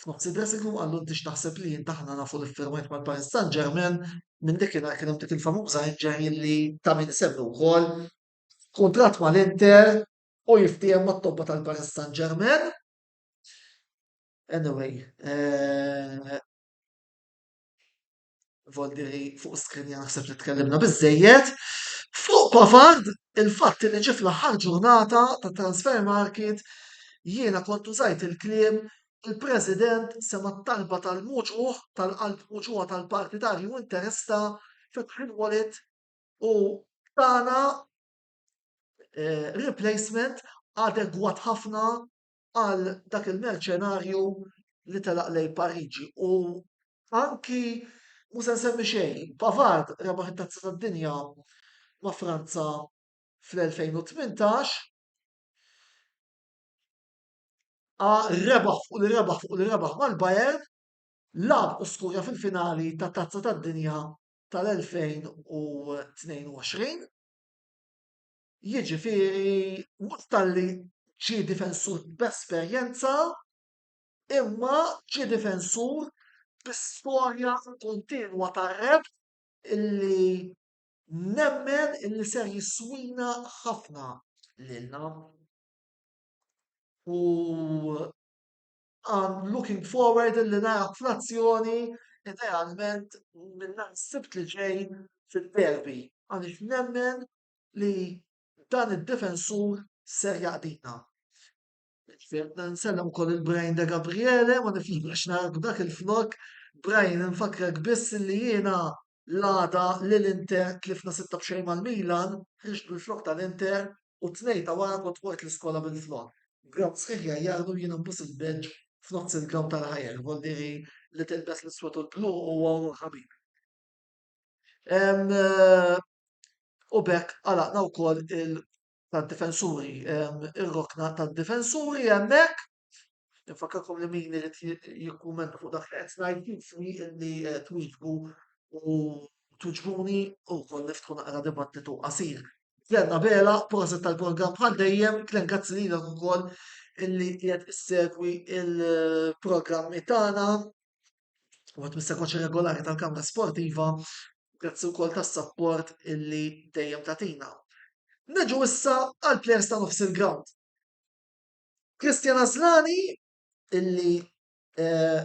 F'nofs id-dressing room qallu inti x'taħseb li int aħna nafu li ffirmajt mal-Paris Saint-Germain minn dakinhar kien hemm dik il-famuża injury li ta' min isemmi wkoll kuntratt mal-Inter u jiftiehem mat-tobba tal-Paris Saint-Germain. Anyway, eh, Voldiri fuq Skriniar naħseb li tkellimna biżejjed. Fuq Pavard, il-fatt li ġie fl-aħħar ġurnata ta' transfer market jiena kont użajt il-kliem il-President sema' t-talba tal-muġugħ, tal-qalb muġugħa tal-partitarju interista fetħ il-wallet u tana eh, replacement adegwat ħafna għal dak il-merċenarju li telaq lejn Pariġi u anki mhux se nsemmi xejn, Pavard rebaħ it-Tazza tad-Dinja ma' Franza fl-2018 rebaħ fuq li rebaħ fuq li rebaħ mal-Bayern, lagħab u skurja fil-finali tat-Tazza tad-Dinja tal-2022. Jiġifieri mhux talli ġie difensur b'esperjenza, imma ġie difensur bi storja kontinwa ta' rebħ illi nemmen illi ser jiswina ħafna lilna. U I'm looking forward illi nara fl-azzjoni idealment minn nhar is-Sibt li ġej fid-derby għaliex nemmen li dan id-difensur ser jaqdina. Nsellem ukoll il-Brian De Gabriele, ma nifhimx narak b'dak il-flok. Brian, nfakkrek biss li jiena l-għada li l-Inter tlifna 6 b'xejn mal-Milan, ħriġt bil-flok tal-Inter u t-Tnejn ta' wara kont mort l-iskola bil-flok. Grawnd sħiħ jgħajjarni u jiena nbus il-bench f'nofs il-grawnd tal-ħajer, voldieri li tilbes l-iswed u l-blu huwa unur ħabib. U b'hekk għalaqna wkoll il tad-difensuri, ir-rokna tad-difensuri hemmhekk. Infakkarkom li min irid jikkummenta fuq dak li qed ngħid jifni li eh, twieġbu u twiġbuni u wkoll niftħu naqra dibattitu qasir. Glenn Abela, proset tal-programm bħal dejjem, Glenn grazzi lilek ukoll illi qiegħed issegwi il-programmi tagħna u għat mis-segwaċi regolari tal-Kamra Sportiva, grazzi wkoll tas-sapport illi dejjem tagħtina. Niġu issa għal players ta' nofs il-ground. Christian Aslani illi eh,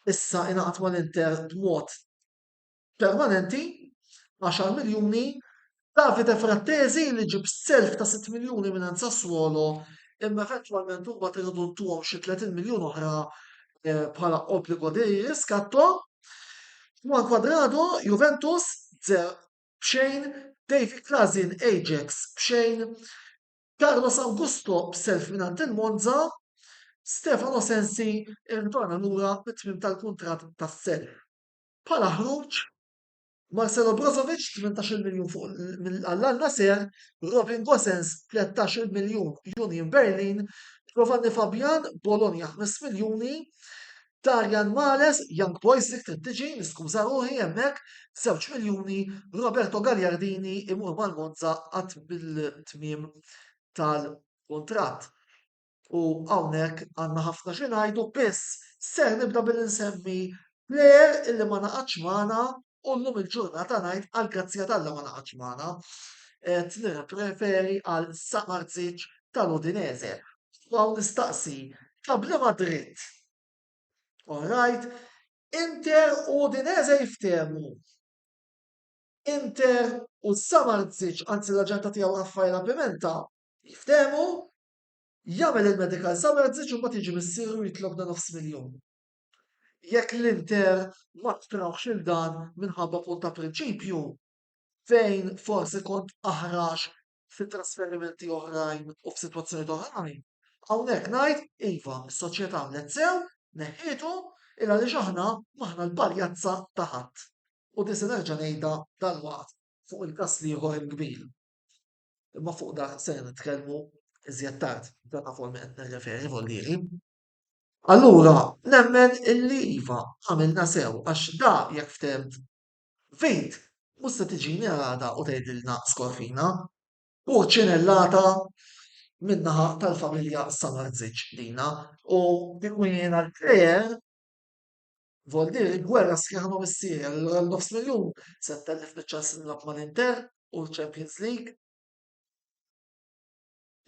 issa ingħaqad mal-Inter b'mod permanenti, 10 miljuni, Davide Frattesi li ġib self ta' 6 miljuni minn Sassuolo imma eventwalment huma tridu ntuhom xi 30 miljun oħra eh, bħala obbligo di riscatto. Juan Cuadrado, Juventus, b'xejn, David Klaasen, Ajax, b'xejn, Carlos Augusto b'self mingħand il-Monza, Stefano Sensi irritorna lura mit-tmiem tal-kuntratt tas-self. Bħala ħruġ, Marcelo Brozovic 18-il miljun fuq għal Al Nassr, Robin Gosens 13-il miljun Union Berlin, Giovanni Fabian Bologna 5 miljuni, Darian Males Young Boys dik trid tiġi, niskuża ruħi hemmhekk, 2 miljuni, Roberto Gagliardini imur mal-Monza għat bil-tmiem tal-kuntratt. U hawnhekk għandna ħafna xi ngħidu biss ser nibda billi nsemmi plejer illi ma naqadx magħna u llum il-ġurnata ngħid għall-grazzja t'Alla ma naqadx magħna. Qed nirreferi għal Samardzic tal-Udinese. U hawn nistaqsi ta' b'liema dritt. All right, Inter u Udinese jiftehmu. Inter u Samardzic, anzi l-aġenta tiegħu Raffaela Pimenta, jiftehmu Jagħmel il-medical Samardzic u mbagħad jiġi missieru jitlobna nofs miljun. Jekk l-Inter ma xtrawhx lil dan minħabba punt ta' prinċipju, fejn forsi kont aħrax fi trasferimenti oħrajn u f'sitwazzjonijiet oħrajn, hawnhekk ngħid iva, is-soċjetà għamlet sew, neħħietu, il għaliex aħna m'aħna l-paljazza ta' ħadd. U din se nerġa' ngħidha dalwaqt fuq il-każ l-ieħor il-kbir. Imma fuq dak se nitkellmu iżjed tard, dan nafu għal min qed nirreferi voldieri. Allura, nemmen illi iva, għamilna sew għax da jekk ftemt vit mhux se tiġini għada u tgħidilna skorfina. Purċinellata. Min-naħa tal-familja Samardzic lina u kieku jiena l-plejer Voldieri gwerra sħiħa ma' missieri allura nofs miljun se ttellifni ċ-ċans li nilgħab mal-Inter u l-Champions League.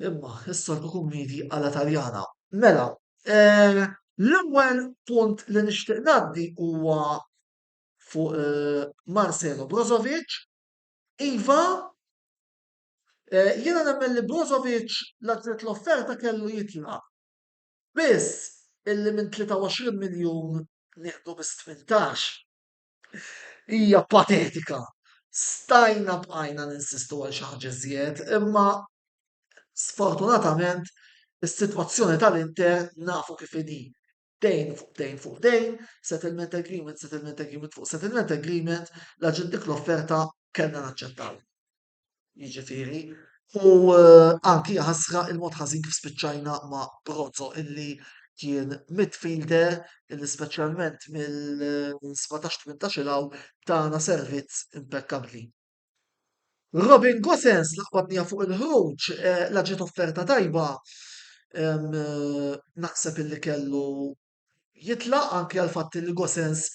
Imma is-soltu kummidi għala Taljana. Mela, eh, l-ewwel punt li nixtieq ngħaddi huwa fuq eh, Marcelo Brozovic. Iva, eh, jiena nemmen li Brozovic la l-offerta kellu jitlaq. Biss illi minn 23 miljun nieħdu biss 18 hija patetika. Stajna bqajna ninsistu għal xi ħaġa iżjed, imma sfortunatament is-sitwazzjoni tal-Inter nafu kif inhi. Dejn fuq dejn fuq dejn, settlement agreement, settlement agreement fuq settlement agreement, la ġiet dik l-offerta kellna naċċettaw. Jiġifieri, u anki ħasra il-mod ħażin kif spiċċajna ma' Brozo illi kien midfielder illi speċjalment mill-17-18 il hawn tana servizz impekkabbli. Robin Gosens laqbadnija fuq il-ħruġ eh, la ġiet offerta tajba eh, naħseb illi kellu jitlaq anki għal fatt li Gosens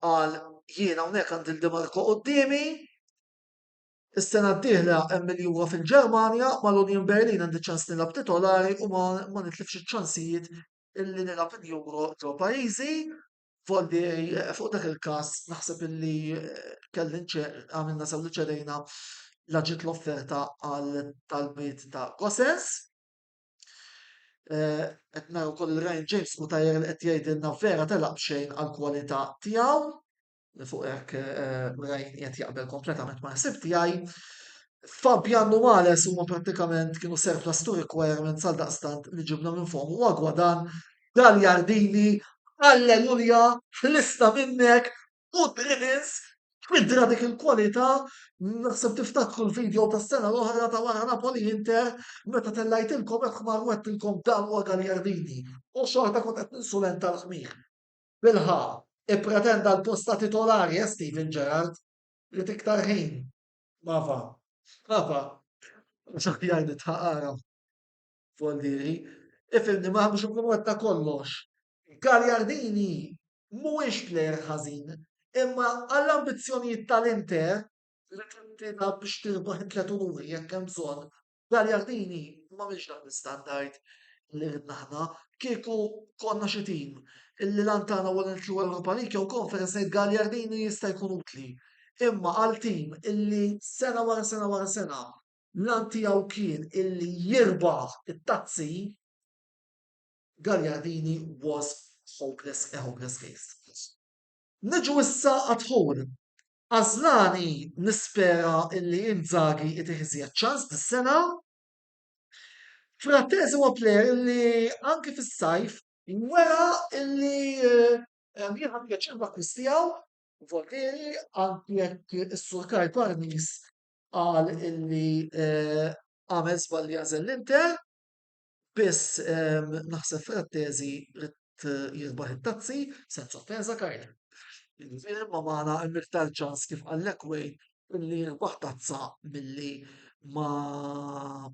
qal jiena hawnhekk għandi l-Dimarco quddiemi Is-sena d-dieħla hemm il-Euro fil-Ġermanja, mal-Union Berlin għandi ċans nilgħab titolari u ma ma nitlifx iċ-ċansijiet illi nilgħab il-Euro ġo pajjiżi. Voldi eh, fuq dak il-każ naħseb illi eh, kelli għamilna sew li ċedejna la ġiet l-offerta għal talbiet ta' Gosens. Eh, qed naraw ukoll il-Ryan James Mutajer li qed jgħidilna vera telaq b'xejn għall-kwalità tiegħu. li fuq hekk Ryan qiegħed jaqbel kompletament ma' ħsieb tiegħi. Fabian u Males huma prattikament kienu surplus to requirements għal daqstant li ġibna minn fuqhom u Gwadan, Gagliardini, alleluja, ħlista minnek, good riddance, fidra dik il-kwalità, naħseb tiftakru l-video tas-sena l-oħra ta' wara Napoli Inter meta tellajtilkom hekk ħmar u għedtilkom dan huwa Gagliardini. U xorta kont qed ninsulenta l-ħmir. Bilħaqq, ippretenda l-post ta' titolari, eh Steven Gerrard? Ried iktar ħin. Mava. Mava. Mhux aħjar nidħaq ara. Voldieri. Ifhimni ma biex inkunu għedna kollox. Gagliardini mhuwiex plejer ħażin, imma għall-ambizzjonijiet tal-Inter li trid tilgħab biex tirbaħ it-tliet unuri jekk hemm bżonn, Gagliardini m'għamilx dak l-istandard li ridna aħna. Kieku konna xi tim illi l-għan tagħna huwa li nitilgħu Europa League jew Conference ngħid Gagliardini jista' jkun utli. Imma għal tim illi sena wara sena wara sena l-għan tiegħu kien illi jirbaħ it-tazzi, Gagliardini was hopeless, a hopeless case. Niġu issa għad-dħul. Asllani nispera illi Inzaghi itih iżjed ċans dis-sena. Frattesi huwa plejer illi anki fis-sajf wera illi eh, jien ħadt pjaċir bl-akkwist tiegħu, Voltieri, anki jekk is-Sur Karl Parnis qal illi eh, għamel żball li għażel l-Inter. Biss naħseb Frattesi ried jirbaħ it-tazzi, senza offesa Karl. Jiġifieri imma magħna hemm iktar ċans kif qallek Wayne illi jirbaħ tazza milli ma'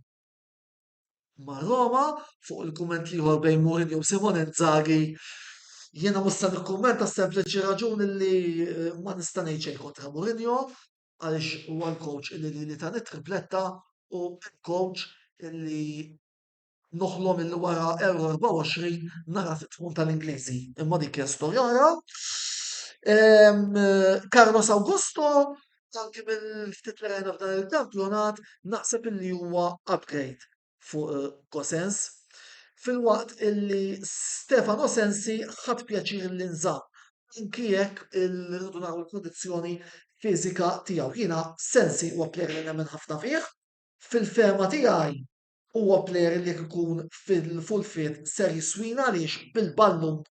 ma' Roma fuq il-kumment l-ieħor bejn Mourinho u Simone Inzaghi. Jiena mhux se nikkummenta sempliċi raġuni li eh, ma nista' ngħid xejn kontra Mourinho għaliex huwa l-coach illi lili tani tripletta u l-coach illi noħlom illi wara Euro 24 nara fit-tmun tal-Ingliżi. Imma dik hija storja oħra. Carlos Augusto, anki mill-ftit li rajna f'dan il-kampjonat, naħseb illi huwa upgrade fuq eh, Gosens. Filwaqt illi Stefano Sensi ħadd pjaċir li nżamm anki jekk irridu naraw il-kondizzjoni fiżika tiegħu. Jiena Sensi huwa plejer li nemmen ħafna fih. Fil-fehma tiegħi huwa plejer li jekk ikun fil-full fit ser jiswina għaliex bil-ballun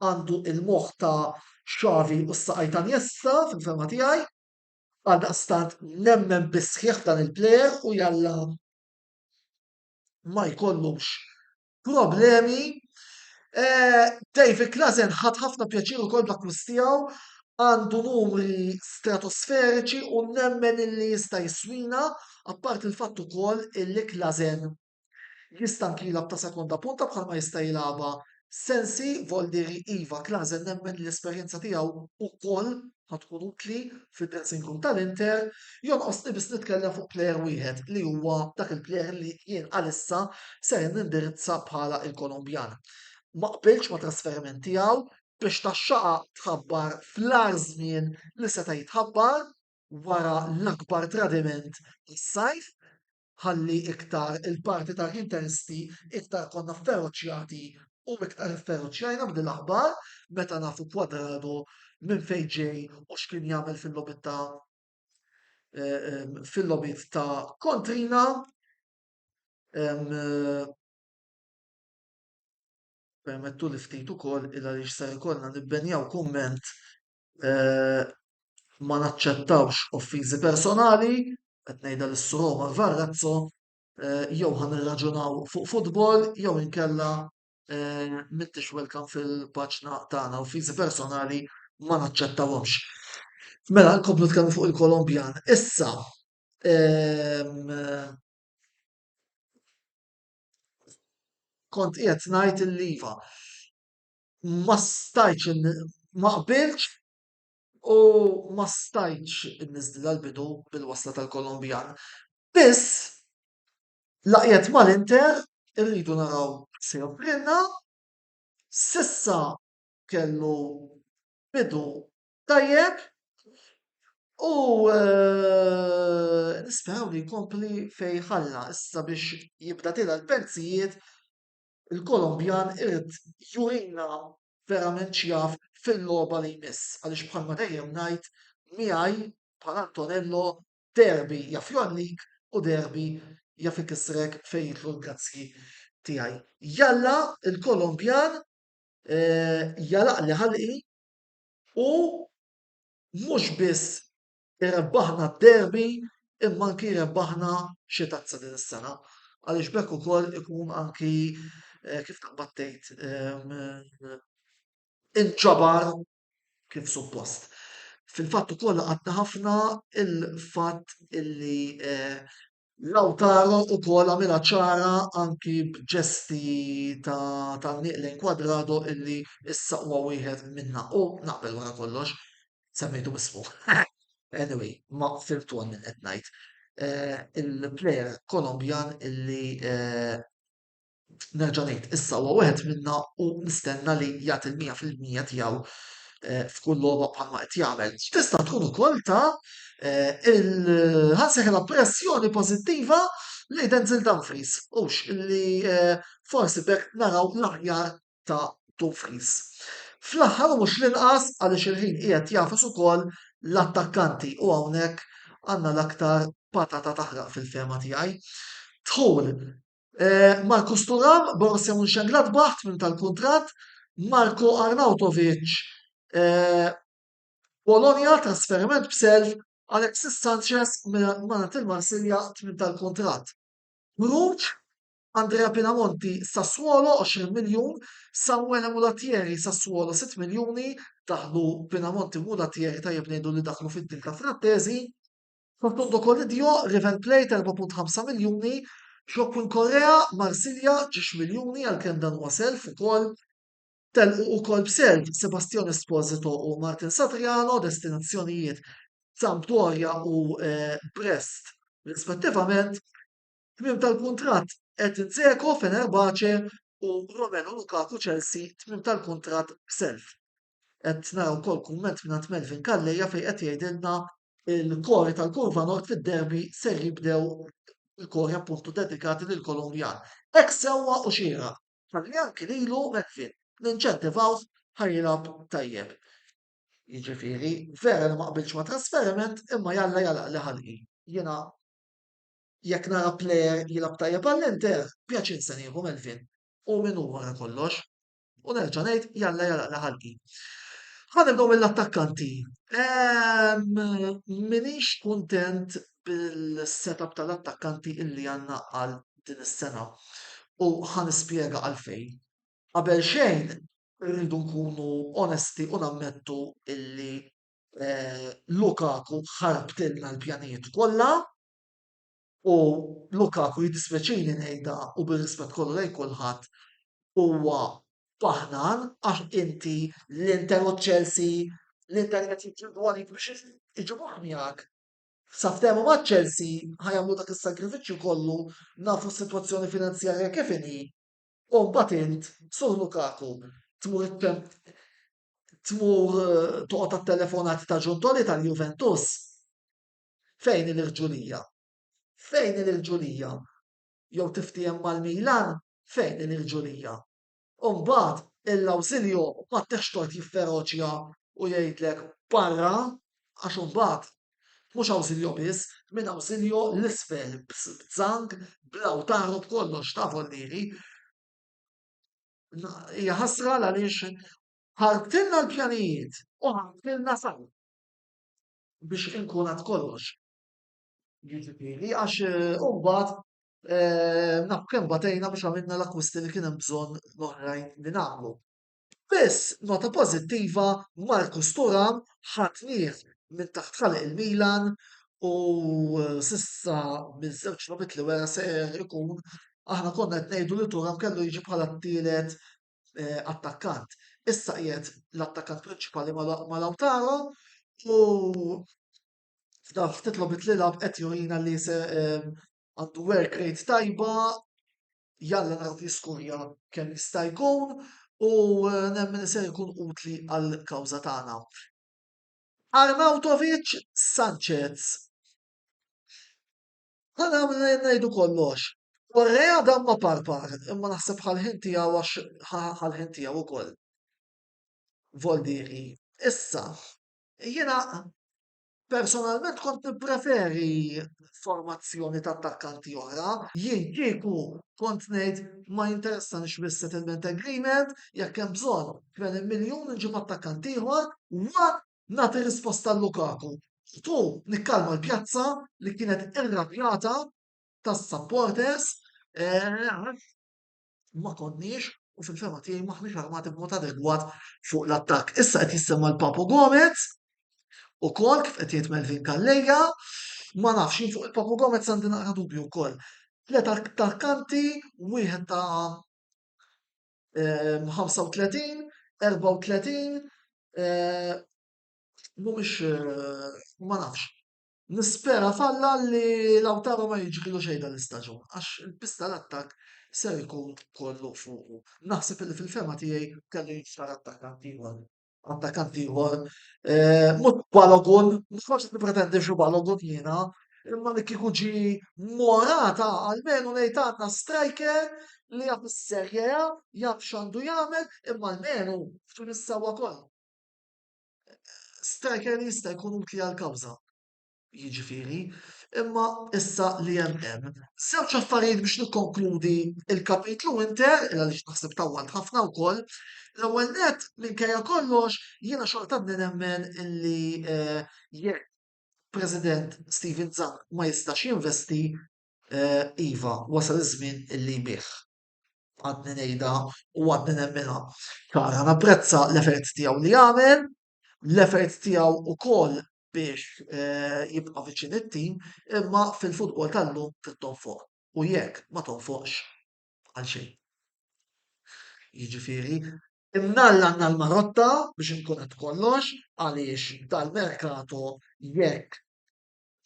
għandu il-moħħ ta' Xavi u s-saqaj ta' Iniesta fil-fehma tiegħi. Għaldaqstant nemmen bis-sħiħ f'dan il-plejer u jalla ma jkollux problemi. Eh, David Klazen ħadd ħafna pjaċir ukoll bl-akkwist tiegħu, għandu numri stratosferiċi u nemmen illi jista' jiswina, apart il-fatt ukoll illi Klazen. Jista' anki jilgħab ta' sekonda punta bħalma jista' jilgħabha Sensi, Voldieri iva, Klaasen nemmen li l-esperjenza tiegħu wkoll ħa tkun utli fid-dressing room tal-Inter. Jonqosni biss nitkellem fuq plejer wieħed li huwa dak il-plejer li jien għalissa ser nindirizza bħala il-Kolombjan. Ma qbiltx ma' trasferiment tiegħu biex tax-xaqa tħabbar fl-agħar żmien li seta' jitħabbar wara l-akbar tradiment tas-sajf ħalli iktar il-partitarji Interisti iktar konna fferoċjati u iktar ifferoċjajna b'din l-aħbar meta nafu Cuadrado minn fejn ġej u x'kien jagħmel fil-logħbiet ta' fil-logħbiet ta' kontrina. Permettu li ftit ukoll il għaliex ser ikollna nibbenjaw kumment eh, ma naċċettawx offiżi personali, qed ngħidha lis Sur Omar Varrazzo, eh, jew ħa nirraġunaw fuq futbol jew inkella eh, m'intix welcome fil-paġna tagħna, offiżi personali ma naċċettawhomx. Mela, nkomplu nitkellmu fuq il-Kolombjan. Issa, ehm, kont qiegħed ngħid illi iva. Ma stajtx ma qbiltx u ma stajtx inniżdilha l-bidu bil-wasla tal-Kolombjan. Biss la qiegħed mal-Inter irridu naraw se joffrilna. S'issa kellu bidu tajjeb u eh, nisperaw li jkompli fejn ħalla issa biex jibda tilha l-penzijiet il-Kolombjan irid jurina verament x'jaf fil-logħba li jmiss għaliex bħalma dejjem ngħid miegħi bħal Antonello derby jaf jgħollik u derby jaf ikissrek fejn jidħlu l-grazzji tiegħi. Jalla il-Kolombjan eh, jalaqli ħalqi u mhux biss irebbaħna d-derby imma anki jrebbaħna xi tazza din is-sena. Għaliex b'hekk ukoll ikun anki eh, kif taqbad tgħid ehm, inġabar kif suppost. Fil-fatt ukoll laqatna ħafna il-fatt illi eh, Lautaro ukoll għamilha ċara anki b'ġesti ta' tgħanniq lejn Cuadrado illi issa huwa wieħed minna u naqbel wara kollox semmejtu b'ismu. Anyway, ma fhimtu għal min qed ngħid. Eh, il-player Kolombjan illi eh, nerġa' ngħid, issa huwa wieħed minna u nistenna li jagħti l-100% tiegħu eh, f'kull logħba bħalma qed jagħmel. Tista' tkun ukoll ta' eh, il ħanseħilha pressjoni pożittiva li Denzel Dumfries, hux li eh, forsi bekk naraw l-aħjar ta' Dumfries. Fl-aħħar u mhux l-inqas għaliex il-ħin qiegħed jagħfas ukoll l-attakkanti u hawnhekk għandna l-aktar patata taħraq fil-fehma tiegħi. Dħul Eh, Marcus Thuram, Borussia Mönchengladbach, tmiem tal-kuntratt, Marko Arnautovic, eh, Bologna, trasferiment b'self, Alexis Sanchez mingħand il-Marsilja, tmiem tal-kuntratt. Ħruġ, Andrea Pinamonti, Sassuolo, 20 miljun, Samuele Mulattieri, Sassuolo, 6 miljuni, daħlu Pinamonti u Mulattieri tajjeb ngħidu li daħlu fid-dil ta' Frattesi. Facundo Colidio, River Plate, 4.5 miljuni, Joaquin Correa, Marsilja, ġiex miljuni għalkemm dan huwa self ukoll. Telqu ukoll b'self Sebastian Esposito u Martin Satriano, destinazzjonijiet Sampdoria u eh, Brest rispettivament. Tmiem tal-kuntratt Edin Dzeko, Fenerbahce u Romelu Lukaku Chelsea tmiem tal-kuntratt b'self. Qed nara wkoll kumment mingħand Melvin Calleja fejn qed jgħidilna il-kori tal-Kurva Nord fid-derby ser jibdew il-kori appuntu dedikati lill-Kolombjan. Hekk sewwa u xieraq. Ħalli anki lilu Melvin ninċentivawh ħa jilgħab tajjeb. Jiġifieri, vera li ma qbiltx ma' trasferiment imma jalla jagħlaqli ħalqi. Jiena jekk nara plejer jilgħab tajjeb għall-Inter, pjaċir se nieħu Melvin. Hu min hu wara kollox. U nerġa' ngħid jalla jagħlaqli ħalqi. Ħa nibdew mill-attakkanti. Ehm, minix kuntent bil-setup tal-attakkanti illi għandna għal din is-sena. U ħa nispjega għalfejn. Qabel xejn rridu nkunu onesti u nammettu illi eh, Lukaku ħarbtilna l-pjanijiet kollha. U Lukaku jiddispjaċini ngħidha u bir-rispett kollu lejn kulħadd huwa paħnan għax inti l-Inter u Chelsea l-Inter qed jiġġieldu għalik biex iġibuh miegħek. Sa ftehmu ma' Chelsea ħa jagħmlu dak is-sagrifiċċju kollu nafu s-sitwazzjoni finanzjarja kif inhi u mbagħad int Sur Lukaku tmur tmur toqgħod għat-telefonati ta' Giuntoli tal-Juventus. Fejn hi l-irġulija? Fejn hi l-irġulija? Jew tiftiehem mal-Milan? Fejn hi l-irġulija? U mbagħad il-Ausilio ma ttihx tort jifferoċja u jgħidlek barra għax imbagħad mhux Ausilio biss, minn Ausilio 'l isfel b'Zang, b'Lautaro b'kollox ta' Vollieri. Hija ħasra għaliex ħarbtilna l-pjanijiet u ħarbtilna sal. Biex inkun għad kollox. Jiġifieri għax eh, mbagħad eh, naf kemm batejna biex għamilna l-akkwisti li kien hemm bżonn l-oħrajn li nagħmlu. Biss nota pożittiva Marcus Thuram ħadnieh minn taħt ħalq il-Milan u eh, sissa miż-żewġ logħbiet li wera se ikun aħna konna qed ngħidu li Thuram kellu jiġi bħala t-tielet eh, attakkant. Issa qiegħed l-attakkant prinċipali ma' Lautaro u f'dan ftit logħbiet li lagħab qed jurina li se eh, għandu work rate tajba, jalla naraw jiskurja kemm jista' jkun u eh, nemmen li ser ikun utli għal kawża tagħna. Arnautovic Sanchez. Ħa ngħidu kollox. Correa dan ma parpar, imma naħseb ħal-ħin tiegħu għax ħal-ħin tiegħu ukoll. Voldieri. Issa, jiena personalment kont nippreferi formazzjoni ta' attakkanti oħra. Jien kieku kont ngħid ma jinteressanix bis-settlement agreement, jekk hemm bżonn 80 miljun nġib attakkant ieħor, wa Nagħti risposta għal Lukaku. U nikkalma l-pjazza li kienet irrabjata tas-supporters eh, ma konniex u fil-fema tiegħi maħniex armati b'mod adegwat fuq l-attakk. Issa qed jissemma l-Papo Gomez ukoll kif qed jgħid Melvin Calleja, ma nafx jien fuq il-Papo Gomez għandi naqra dubju wkoll. Tliet attakkanti, wieħed ta' 35, 34, mhumiex ma nafx. Nispera f'Alla li Lautaro ma jiġrilu xejn dan l-istaġun għax il-piż tal-attakk ser ikun kollu fuqu. Naħseb li fil-fehma tiegħi kellu jinxtara attakkant ieħor. Attakkant ieħor eh, mhux Balogun, mhux qed nippretendi xi Balogun jiena, imma li kieku ġie Morata almenu ngħid għandna striker li jaf is-Serie A, jaf x'għandu jagħmel, imma almenu f'tul is-sewwa kollha. Striker li jista' jkun utli għall-kawża. Jiġifieri, imma issa li hemm hemm. Żewġ affarijiet biex nikkonkludi il-kapitlu Inter, il għaliex naħseb tawwalt ħafna wkoll. L-ewwel nett, minkejja kollox, jiena xorta għadni nemmen illi eh, jekk President Steven Zhang ma jistax jinvesti, eh, iva, wasal iż-żmien illi jbigħ. Għadni ngħidha u għadni nemminha. Ċara, napprezza l-effort tiegħu li għamel, l-effort tiegħu wkoll biex eh, jibqa' viċin it-tim, imma fil-futbol tal-lum trid tonfoq. U jekk ma tonfoqx għal xejn. Jiġifieri, imnalla għandna l-marotta biex inkun qed kollox għaliex dal-merkato jekk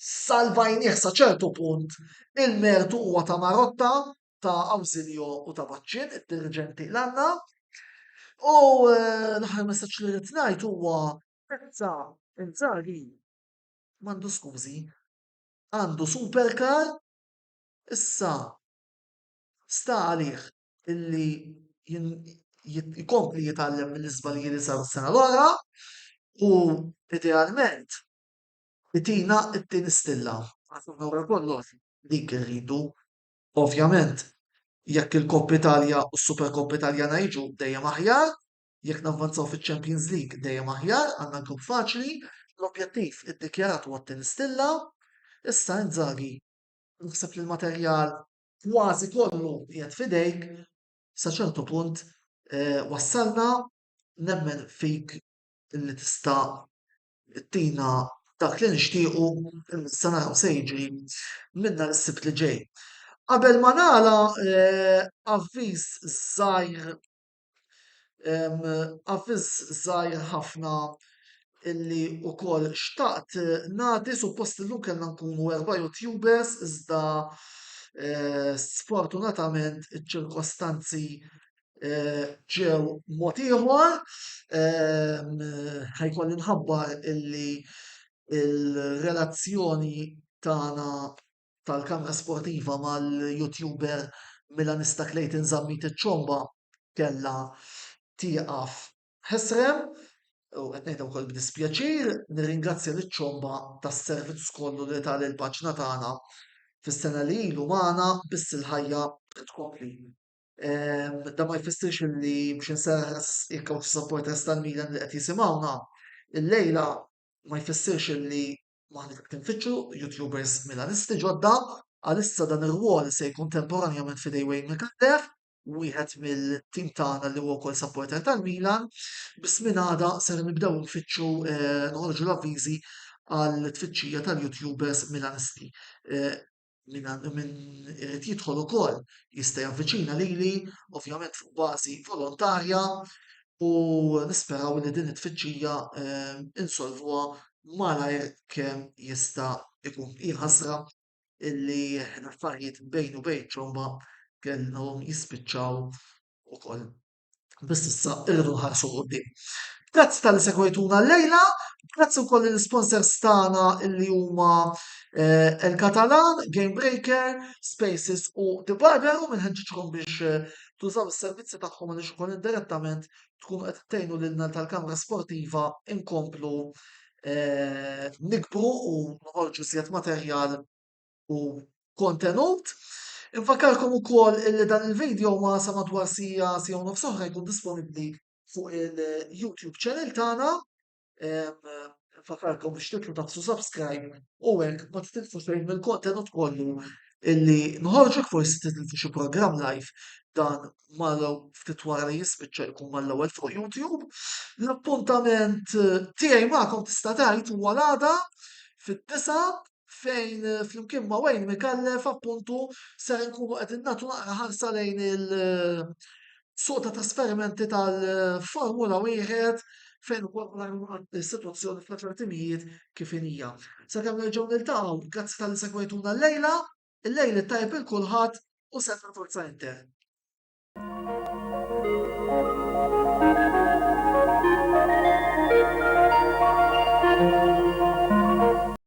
salvajnieh sa ċertu punt il-mertu huwa ta' Marotta, ta' Ausilio u ta' Baċċin, id-diriġenti l-għandna. U eh, l-aħħar messaġġ li rrid ngħid huwa issa Inzaghi m'għandu skużi, għandu supercar issa sta għalih illi jkompli jitgħallem mill-iżbalji li saru s-sena l-oħra u idealment itina t-tieni stilla. Għax wara kollox dik irridu. Ovvjament, jekk il-Coppa Italia u s-Supercoppa Italjana jiġu dejjem aħjar, jekk navvanzaw fiċ-Champions League dejjem aħjar, għandna grupp faċli, l-objettiv iddikjarat huwa t-tieni stilla. Issa Inzaghi, naħseb li l-materjal kważi kollu qiegħed f'idejk, sa ċertu punt eh, wassalna nemmen fik li tista' tina Dak li nixtiequ issa naraw se jiġri minn nhar is-Sibt li ġej. Qabel ma nagħlaq avviż żgħir avviż żgħir ħafna illi wkoll xtaqt nagħti suppost illum kellna nkunu erba' YouTubers iżda eh, sfortunatament iċ-ċirkostanzi eh, ġew mod ieħor ehm, ħajkolli nħabbar illi il-relazzjoni tagħna tal-kamra sportiva mal-YouTuber Milanista Clayton Zammit iċ-Ċomba kellha tieqaf ħesrem u qed ngħidha wkoll b'dispjaċir, nirringrazzja liċ-Ċomba tas-servizz kollu li ta lill-paġna tagħna fis-sena li ilu magħna biss il-ħajja trid tkompli. Ehm, da ma jfissirx li biex inserraħ ras jekk hawn xi supporters tal-Milan li qed jisimgħuna, illejla ma jfissirx li maħniex qed infittxu YouTubers Milanisti ġodda, għalissa dan ir-rwol se jkun temporanjament f'idej Wayne Micallef, wieħed mill-tim tagħna li huwa wkoll supporter tal-Milan, biss minn għada ser nibdew nfittxu eh, noħorġu l-avviżi għal tfittxija tal-YouTubers Milanisti. Eh, min min irid jidħol ukoll jista' javviċina lili, ovvjament fuq bażi volontarja u nisperaw li din it-tfittxija eh, insolvuha malajr kemm jista' jkun. Hi ħasra illi l-affarijiet bejn u bejn ċomba kellhom jispiċċaw ukoll. Biss issa irridu nħarsu quddiem. Grazzi tal-li segwejtuna llejla, grazzi wkoll l-sponsors tagħna illi huma eh, El Catalan, Game Breaker, Spaces u The Barber u minħeġġiġkom biex eh, tużaw is-servizzi tagħhom għaliex ukoll indirettament tkunu qed tgħinu lilna tal-kamra sportiva inkomplu eh, nikbru u noħorġu żjed materjal u kontenut. Infakkarkom ukoll illi dan il-video ma sa madwar sija sija u nofs oħra jkun disponibbli fuq il-YouTube channel tagħna. Infakkarkom biex titlu tagħfsu subscribe u hekk ma titilfu xejn mill-kontenut kollu illi nħorġu forsi titilfu xi programm live dan mal ftit wara li jispiċċa jkun mal-ewwel fuq YouTube. L-appuntament tiegħi magħkom tista' tgħid huwa l-għada fid-disa fejn eh, flimkien ma' Wayne Micallef appuntu ser nkunu qegħdin nagħtu naqra ħarsa lejn il-suq ta' trasferimenti tal-Formula wieħed fejn ukoll naraw is-sitwazzjoni fl-aħħar timijiet kif inhija. Sakemm nerġgħu niltaqgħu, grazzi tal-li segwejtuna llejla, il-lejl it-tajjeb il kulħadd u sena Forza Inter.